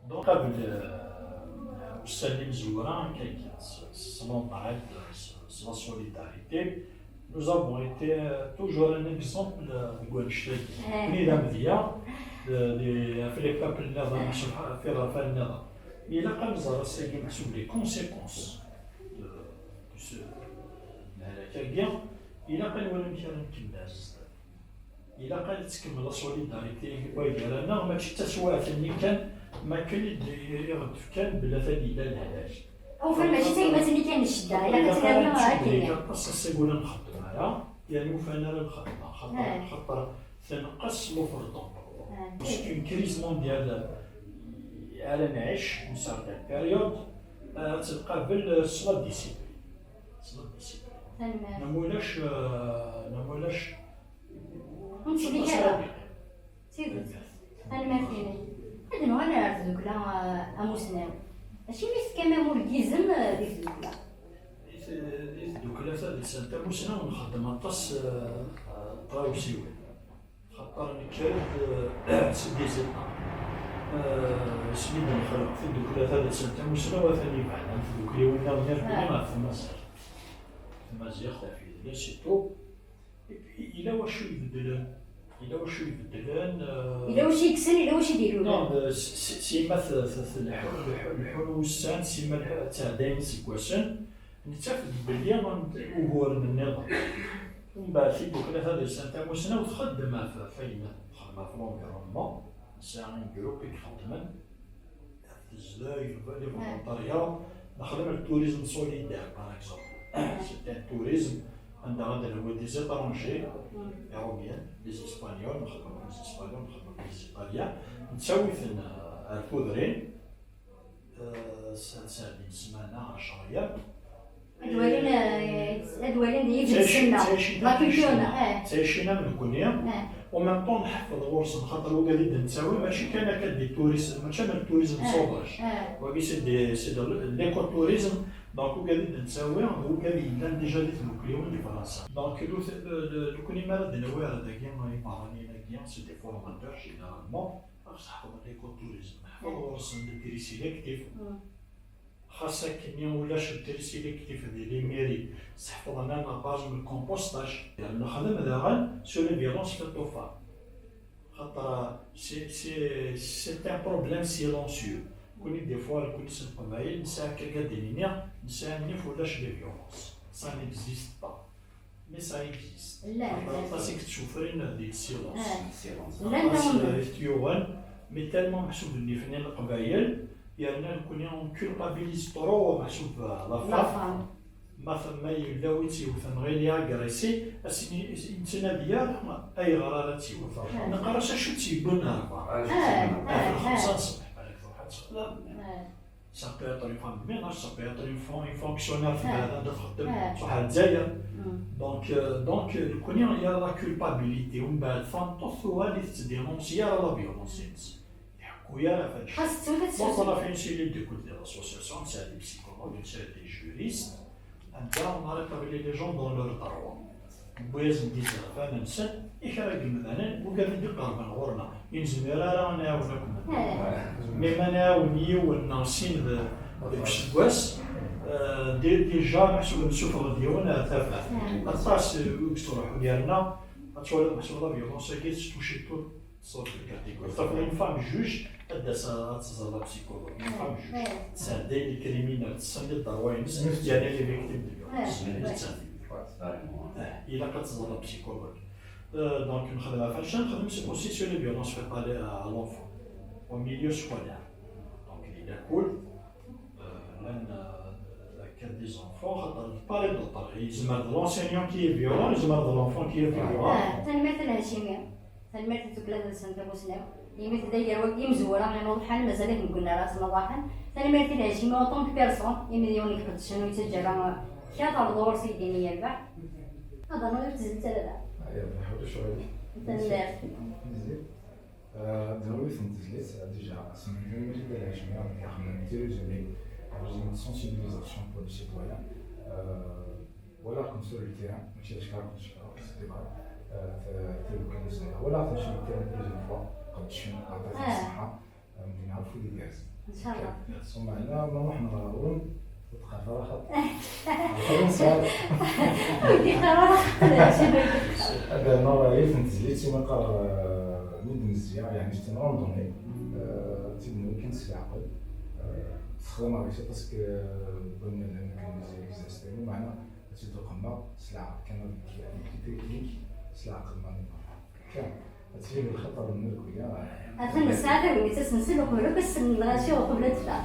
Donc, qabel, euh, ussan imezwura, akka, s, s l'entraide, s, s la solidarité, nous avons été, euh, toujours un exemple, euh, deg wannect-agi. Nekkni d amedya, d, d, ɣef les peuples nniḍen, ɣef iɣerfan nniḍen. Ilaq ad nẓer ass-agi meḥsub les conséquences de, de ce, de lehlak-agi. Ilaq ad nwali amek ara nkemmel ar zdat. Ilaq ad tettkemmel la solidarité gar-aneɣ, mačči d taswiɛt-nni kan, makken i d-, i ɣ-d-fkan belli atan yella lehlak. Awfan, mačči d tagmat-nni kan n ccedda, ilaq ad tt-nernu akken. Aṭas ass-agi ur nxeddem ara, yerna ufan ara nxeddem, xaṭer, xaṭer tenqes l'offre d'emploi. C'est une crise mondiale ara nɛic, une certaine période, ad tt-nqabel s la discipline. S la discipline. Tanemmirt. Neɣ ma ulac, euh, neɣ ma ulac, ur nettili ara. Tidet. Tanemmirt-inek. Ad nuɣal ar tdukla, eh, amusnaw. Acimi tefkam amur n yizem, eh, di tdukla? Di t-, di tdukla tadelsant tamusnaw nxeddem aṭas, eh, n tɣawsiwin. Xaṭer nekker-d, eh, seg iziṭan. Eh, asmi d-nexleq tdukla tadelsant tamusnaw, atan yebɛed am tdukliwin nniḍen irkelli ɣef tmaziɣt. Tmaziɣt ɣef yidles et tout. Et puis, yella wacu ibeddlen. Yella wacu ibeddlen, eh, Yella wacu yekksen, yella wacu d-ilulen. Non, eh, s-, s-, sima t-, t-, t-, leḥu-, leḥu-, leḥun wussan, sima leḥu-, ttɛeddayen iseggasen, nettaf-d belli uguren nniḍen. Mbeɛd, tiddukla tadelsant tamusnaw txeddem ɣef, ɣef ayen, txeddem ɣef l'environnement, nesɛa un groupe i ixeddmen, ɣef tezdeg, les volontariats, nexdem le tourisme solidaire, par exemple. C'est un tourisme anda ad d-nawi des étrangers, Iṛumyen, des Espagnols, nexdem akked les Espagnols, nexdem akked les Italiens, nettawi-ten, eh, ar tudrin, eh, s-, sɛeddin ssmana, ɛecṛa ayyam. Ad walin, eh, ad walin d yidles-nneɣ. La culture-nneɣ, eh. Ttɛicin am nekkni. Eh. En même temps, nḥeffeḍ ɣur-sen, xaṭer wigad i d-nettawi, mačči kan akka des touristes, mačči am le tourisme sauvage. Eh. Wagi, c'est des, c'est de l'écotourisme. Donc, wigad i d-nettawi, d wigad yellan déjà di tdukliwin di Fransa. Donc, le, le, le, nekkni mi ara d-nawi ar dagi, ibeṛṛaniyen-agi, c'est des formateurs, généralement. Ɣef seḥfeḍ l'écotourisme, ḥfeḍ ɣur-sen le tri sélectif. Xas akkenni ulac le tri sélectif di les mairies, seḥfeḍen-aneɣ, par exemple, le compostage. Nexdem daɣen sur les violences faites aux femmes. Xaṭer, c'est, c'est, c'est un problème silencieux. Nekkni, des fois, nekkni s Leqbayel, nesɛa akka, ad d-nini, nesɛa nnif ulac les violences. Ça n'existe pas. Mais ça existe. Llan, llan. Aṭas i yettcufrin di silence. Ah. Silence. Llan. Aṭas, eh, i t-yuɣen, mais tellement meḥsub nnif-nni n Leqbayel, yerna nekkni on culpabilise trop meḥsub, eh, la femme. La femme. Ma t-, ma yella wi tt-yewten, ɣil i agressé, ad s-, yettnadi ara ayɣer ara tt-yewwet. Ah. Neqqar-as acu tt-yewwin ar beṛṛa. Ah, acu tt-yewwin ar beṛṛa. Ah, ah, ah. Xemsa n ṣṣbeḥ, balak truḥ ad texdem. Ah. Ça peut être une femme de ménage, ça peut être une fon-, une fonctionnaire في البلد عندها تخدم، صح، الجزائر. Donc, euh, donc, euh, nekkni, il y a la culpabilité. ومن بعد, tameṭṭut tuɣal i tettdénonci ara la violence-ines. Ur yeḥku ara ɣef wacemma. Donc, on a fait une cellule d'écoute des associations, on a des psychologues, on a des juristes. Anda on a rétabli les gens dans leurs droits. Wwi-yasen-d izerfan-nsen i kra n yemdanen, wigad i d-iqerben ɣur-neɣ. Ur nezmir ara ad nɛawen akk medden. Mais ma nɛawen yiwen neɣ sin d-, deg useggas, eh, dé-, déjà meḥsub nessufeɣ-d yiwen ar tafat. Aṭas, eh, i yettruḥun, yerna ad twaliḍ meḥsub la violence-agi tetttuci tout. Sorte de catégorie. Tafeḍ une femme juge, ad d-tas ad teẓer la psychologue. Une femme juge. Tesɛedday les criminels, tessen les droits-ines, yerna les victimes de violence. Eh, ilaq ad teẓer la psychologue. Euh, donc, nexdem ɣef acu nexdem, c'est aussi sur les violences faites à l-, à l'enfant, au milieu scolaire. Donc, les cool, euh, llan, euh, akka des enfants, xaṭer, pareil d'autres, yezmer d l'enseignant qui est violent, yezmer d l'enfant qui est violent. Ah, tanemmirt a Lhacimi. Tanemmirt i tdukla-nsen tamusnaw. Imi d agar wagi imezwura inuḍḥan, mazal-it deg unnar-a snuḍaḥen. Tanemmirt i Lhacimi en tant que personne, imi d yiwen iqeddcen ur yettaǧǧa ara kra terreḍ ɣur-s i ddin yerbeḥ. Ad nernu ur tezlit ara da. Aya, ulac aɣilif. Tanemmirt. Mizzi. Euh, d-nawi yiwet n tezlit, déjà, asmi d-nadi Lhacimi, ixemmem tiridu-nni, une sensibilisation pour les citoyens. Euh, Walaɣ-ken sur le terrain, mačči d kra n ccekra, c'est vrai. Euh, t-, tadukla n Zzayer. Walaɣ-ten sur le terrain plusieurs fois, qeddcen, aṭas n ṣṣeḥḥa, euh, medden ɣef wid igerrzen. Inchallah. Umeɛna, ma ruḥen ɣer ɣur-wen, ur d-qqaret ara xaṭi. Ur d-yeqqar ara xaṭi. Ad d-rnuɣ yiwet n tezlit i ma qqar, euh, mi d-nezzi, yeɛni c'est une randonnée. Euh, d tid-nwen kan s leɛqel. Euh, texdem ɣer-s aṭas n, euh, n wannaden akken Zzayer existe. Umeɛna, ad tt-id-uqmeɣ s leɛqel kan, avec des techniques, s leɛqel ma nniḍen. Kan, ad tili lxaṭer n Merkuya. Atan nesɛa tagnit asensen uqbel akk ass n lɣaci uqbel ad teffeɣ.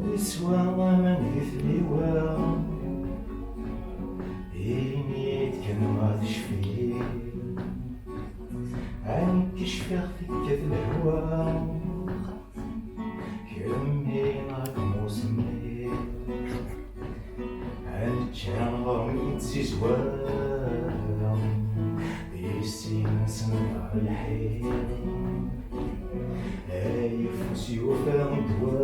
Neswa aman di tliwa, ini-d kan ma tecfi. Ayen k-cfiɣ tekkat lehwa. Kemmini aqmus-nni, ad nečč aɣrum yettizwiren, di sin-nsen Ayeffus yufa ddwa,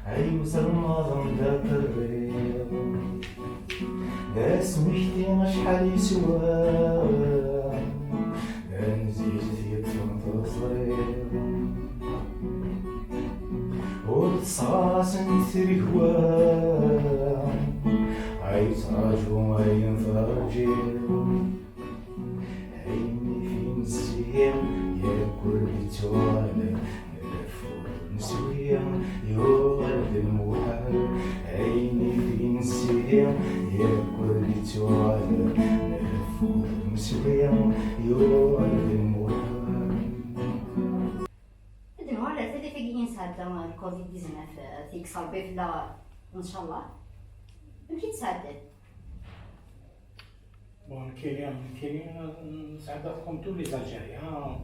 ay uzelmaḍ anda terriḍ. D asmekti acḥal yeswa, d anziz yeṭṭfen teẓriḍ. Ur tesɣasen tregwa, ay ttraǧu ayen terǧiḍ. Ayen i fin ssihi, yakk ur d-ittuɣal, nreffu neswi, yuɣal d lmuḥal. Ayen i fin ssihi, yakk ur d-ittuɣal, nreffu neswi, yuɣal d lmuḥal. Ad nɛull ar tallit-agi i nesɛedda, euh, le covid dix-neuf, euh, yekkes Rebbi fell-aɣ, ncallah. Amek i tt-sɛeddan? Bon, nekkini, nekkini, nesɛedda comme tous les Algériens.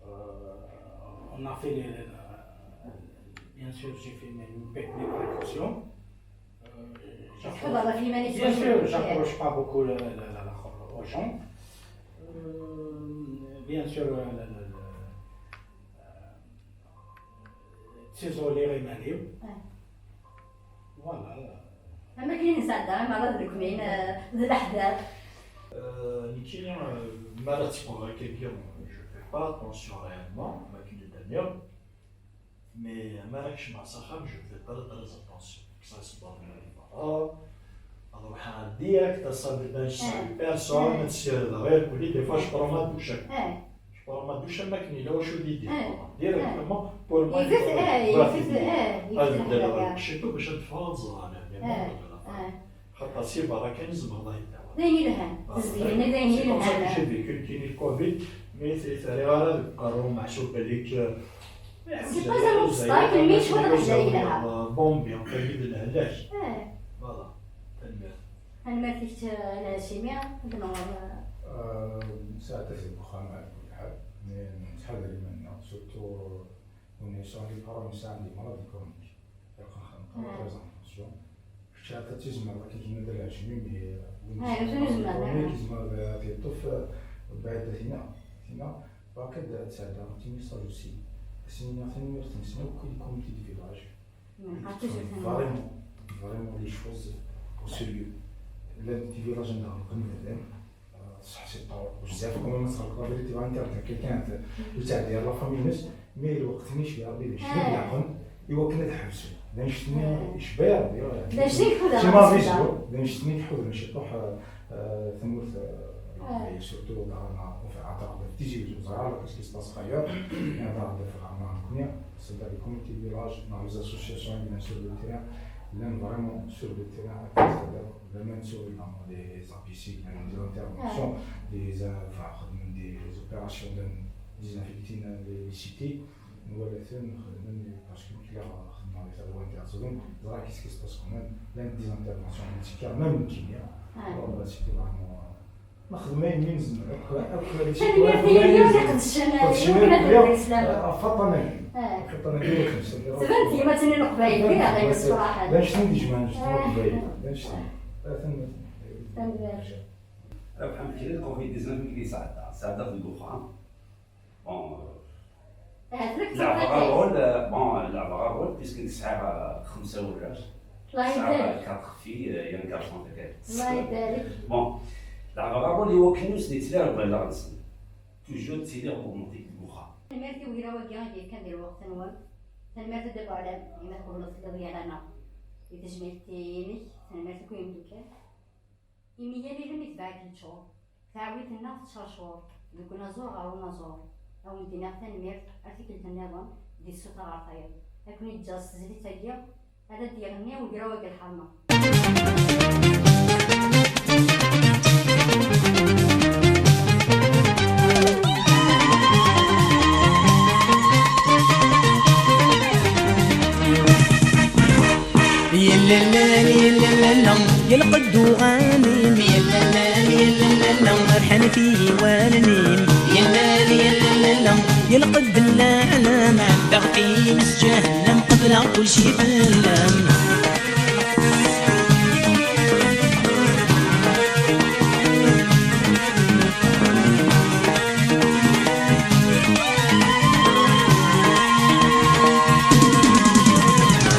Euh, on a fait les, bien sûr, j'ai fait mes, mes précautions. Euh, Tḥudaḍ ɣef yiman-ik. Bien sûr, j'approche pas beaucoup la, la, la, la, aux gens. Euh, bien sûr, euh, la, la, la, euh, ttiẓuliɣ iman-iw. Ah. Voilà. Am akken i nesɛedda, merra d lekmin, euh, d leḥder. Euh, nekkini, euh, mi ara tteqqreɣ akkagi, je fais pas attention réellement, ma akken i d-nniɣ. Mais mi ara kecmeɣ s axxam, je fais très, très attention. Kkseɣ isebbaḍen-inu di berra, ad ruḥeɣ direct à la salle de bain, je salue personne, ad ssirdeɣ irkelli, des fois je prends ma douche. Je prends ma douche am akken yella wacu di di berra. Directement, pour ma ad beddleɣ lqecc-inu bac ad ffɣeɣ ad ẓreɣ les membres de la famille. Xaṭer si berra kan i tzemreḍ ad yi-d-tawiḍ. D ayen yelhan. Tezdegin d ayen yelhan. C'est comme ça que j'ai vécu, nekkini, le covid, mi t-, terriɣ ara deg uqerru, meḥsub belli k-, c'est pas un obstacle, mais cwiṭ ad yelha. Bombi, tagi d lehlak. Voilà. Tanemmirt. Tanemmirt i kečč, a Lhacimi, ad nɛuḍ. Euh, nesɛedda-t deg uxxam, ɛla kulli ḥal, mais nettḥadar iman-nneɣ, surtout, euh, on est sur les parents, nesɛa des malades chroniques. Ilaq ad nexdem très attention. Kečč ahat ad tizemreḍ akka, kenna d lɛejmi, mais win yezmer ad t-yeṭṭef, bɛid tina, tina, barka ad tesɛedda un petit message aussi. Ad sen-iniɣ tanemmirt-nsen akk i le comité de village. Vraiment, vraiment les choses au sérieux. Llan des villages anda ɣelqen iberdan, Ṣṣeḥ si ṭṭur, bezzaf, comment ma tɣelqeḍ abrid, tebɣa internet, quelqu'un ur ttɛeddi ar la famille-ines, mais lweqt-nni cbi Rebbi d acu i d-ilaqen i wakken ad ḥebsen. D annect-nni icba Rebbi, d annect-nni iḥudren, d annect-nni iḥudren ciṭuḥ, euh, tamurt, euh, surtout daɣen ɣef Ɛeṭṭer Ɛebdat Tizi Wezzu, ẓriɣ qu'est-ce qui se passe ailleurs, mais daɣen ɣef Ɛeṭṭer nekkni, c'est-à-dire les comités de village, neɣ les associations i yellan sur le terrain, llan vraiment sur le terrain, akken laman sur les, les A P C, les interventions, les, euh, enfin, xedmen des opérations de désinfecter les cités, nwala-ten xedmen, parce que kra xedmeɣ di talwant iɛeẓẓgen, ẓriɣ qu'est-ce qui se passe quand même, llant des interventions anti-cas, même nekkini, bon, bah, c'était vraiment, euh, Nexdem ayen mi nezmer, akk, akk les citoyens, tanemmirt i yelli ur iqeddcen, i wakken ad d-nefk sslam. Ɣef waṭṭan-agi. Ɣef waṭṭan-agi ur iqeddcen. Tban-d tyemmat-nni n Leqbayel, d ayen d-yessefraḥen. D annect-nni i d-ijemɛen, annect-nni n Leqbayel, d annect-nni. Tanemmirt. Rebḥa Mekri, le covid dix-neuf mi k-d-yesɛedda, tesɛeddaḍ deg uxxam. Bon, euh, leɛbeɣ rôle, euh, bon, leɛbeɣ rôle, puisque sɛiɣ, euh, xemsa warrac. Sɛiɣ, euh, quatre filles, euh, et un garçon, peut-être. Bon, leɛbeɣ rôle i wakken ur sen-yettli rebbi allaɣ-nsen. Toujours ttiliɣ augmenté deg uxxam. Tanemmirt i ugraw-agi i d-yefkan di lweqt-nwen. Tanemmirt a Dda Buɛlam, imi tqebleḍ telliḍ gar-aneɣ. Di tejmilt-inek, tanemmirt akk i imeddukal. Imi yal ilem itbeɛ-it lecɣal, taɛwit-nneɣ tettcercur deg unaẓur ɣer unaẓur. A wen-d-iniɣ tanemmirt, ar tikkelt nniḍen di tsuta ɣer tayeḍ. Ad ken-id-ǧǧeɣ s tezlit-agi, ad d-yeɣni ugraw-agi lḥerma. Yellalal, yellalala, yelqed uɣanim. Yellalal, yellalala, rḥan tiwalnin. Yellalal, yellalala, yelqed llaɛlam, ɛeddaɣ times ǧahennam, qebleɣ kulci fell-am.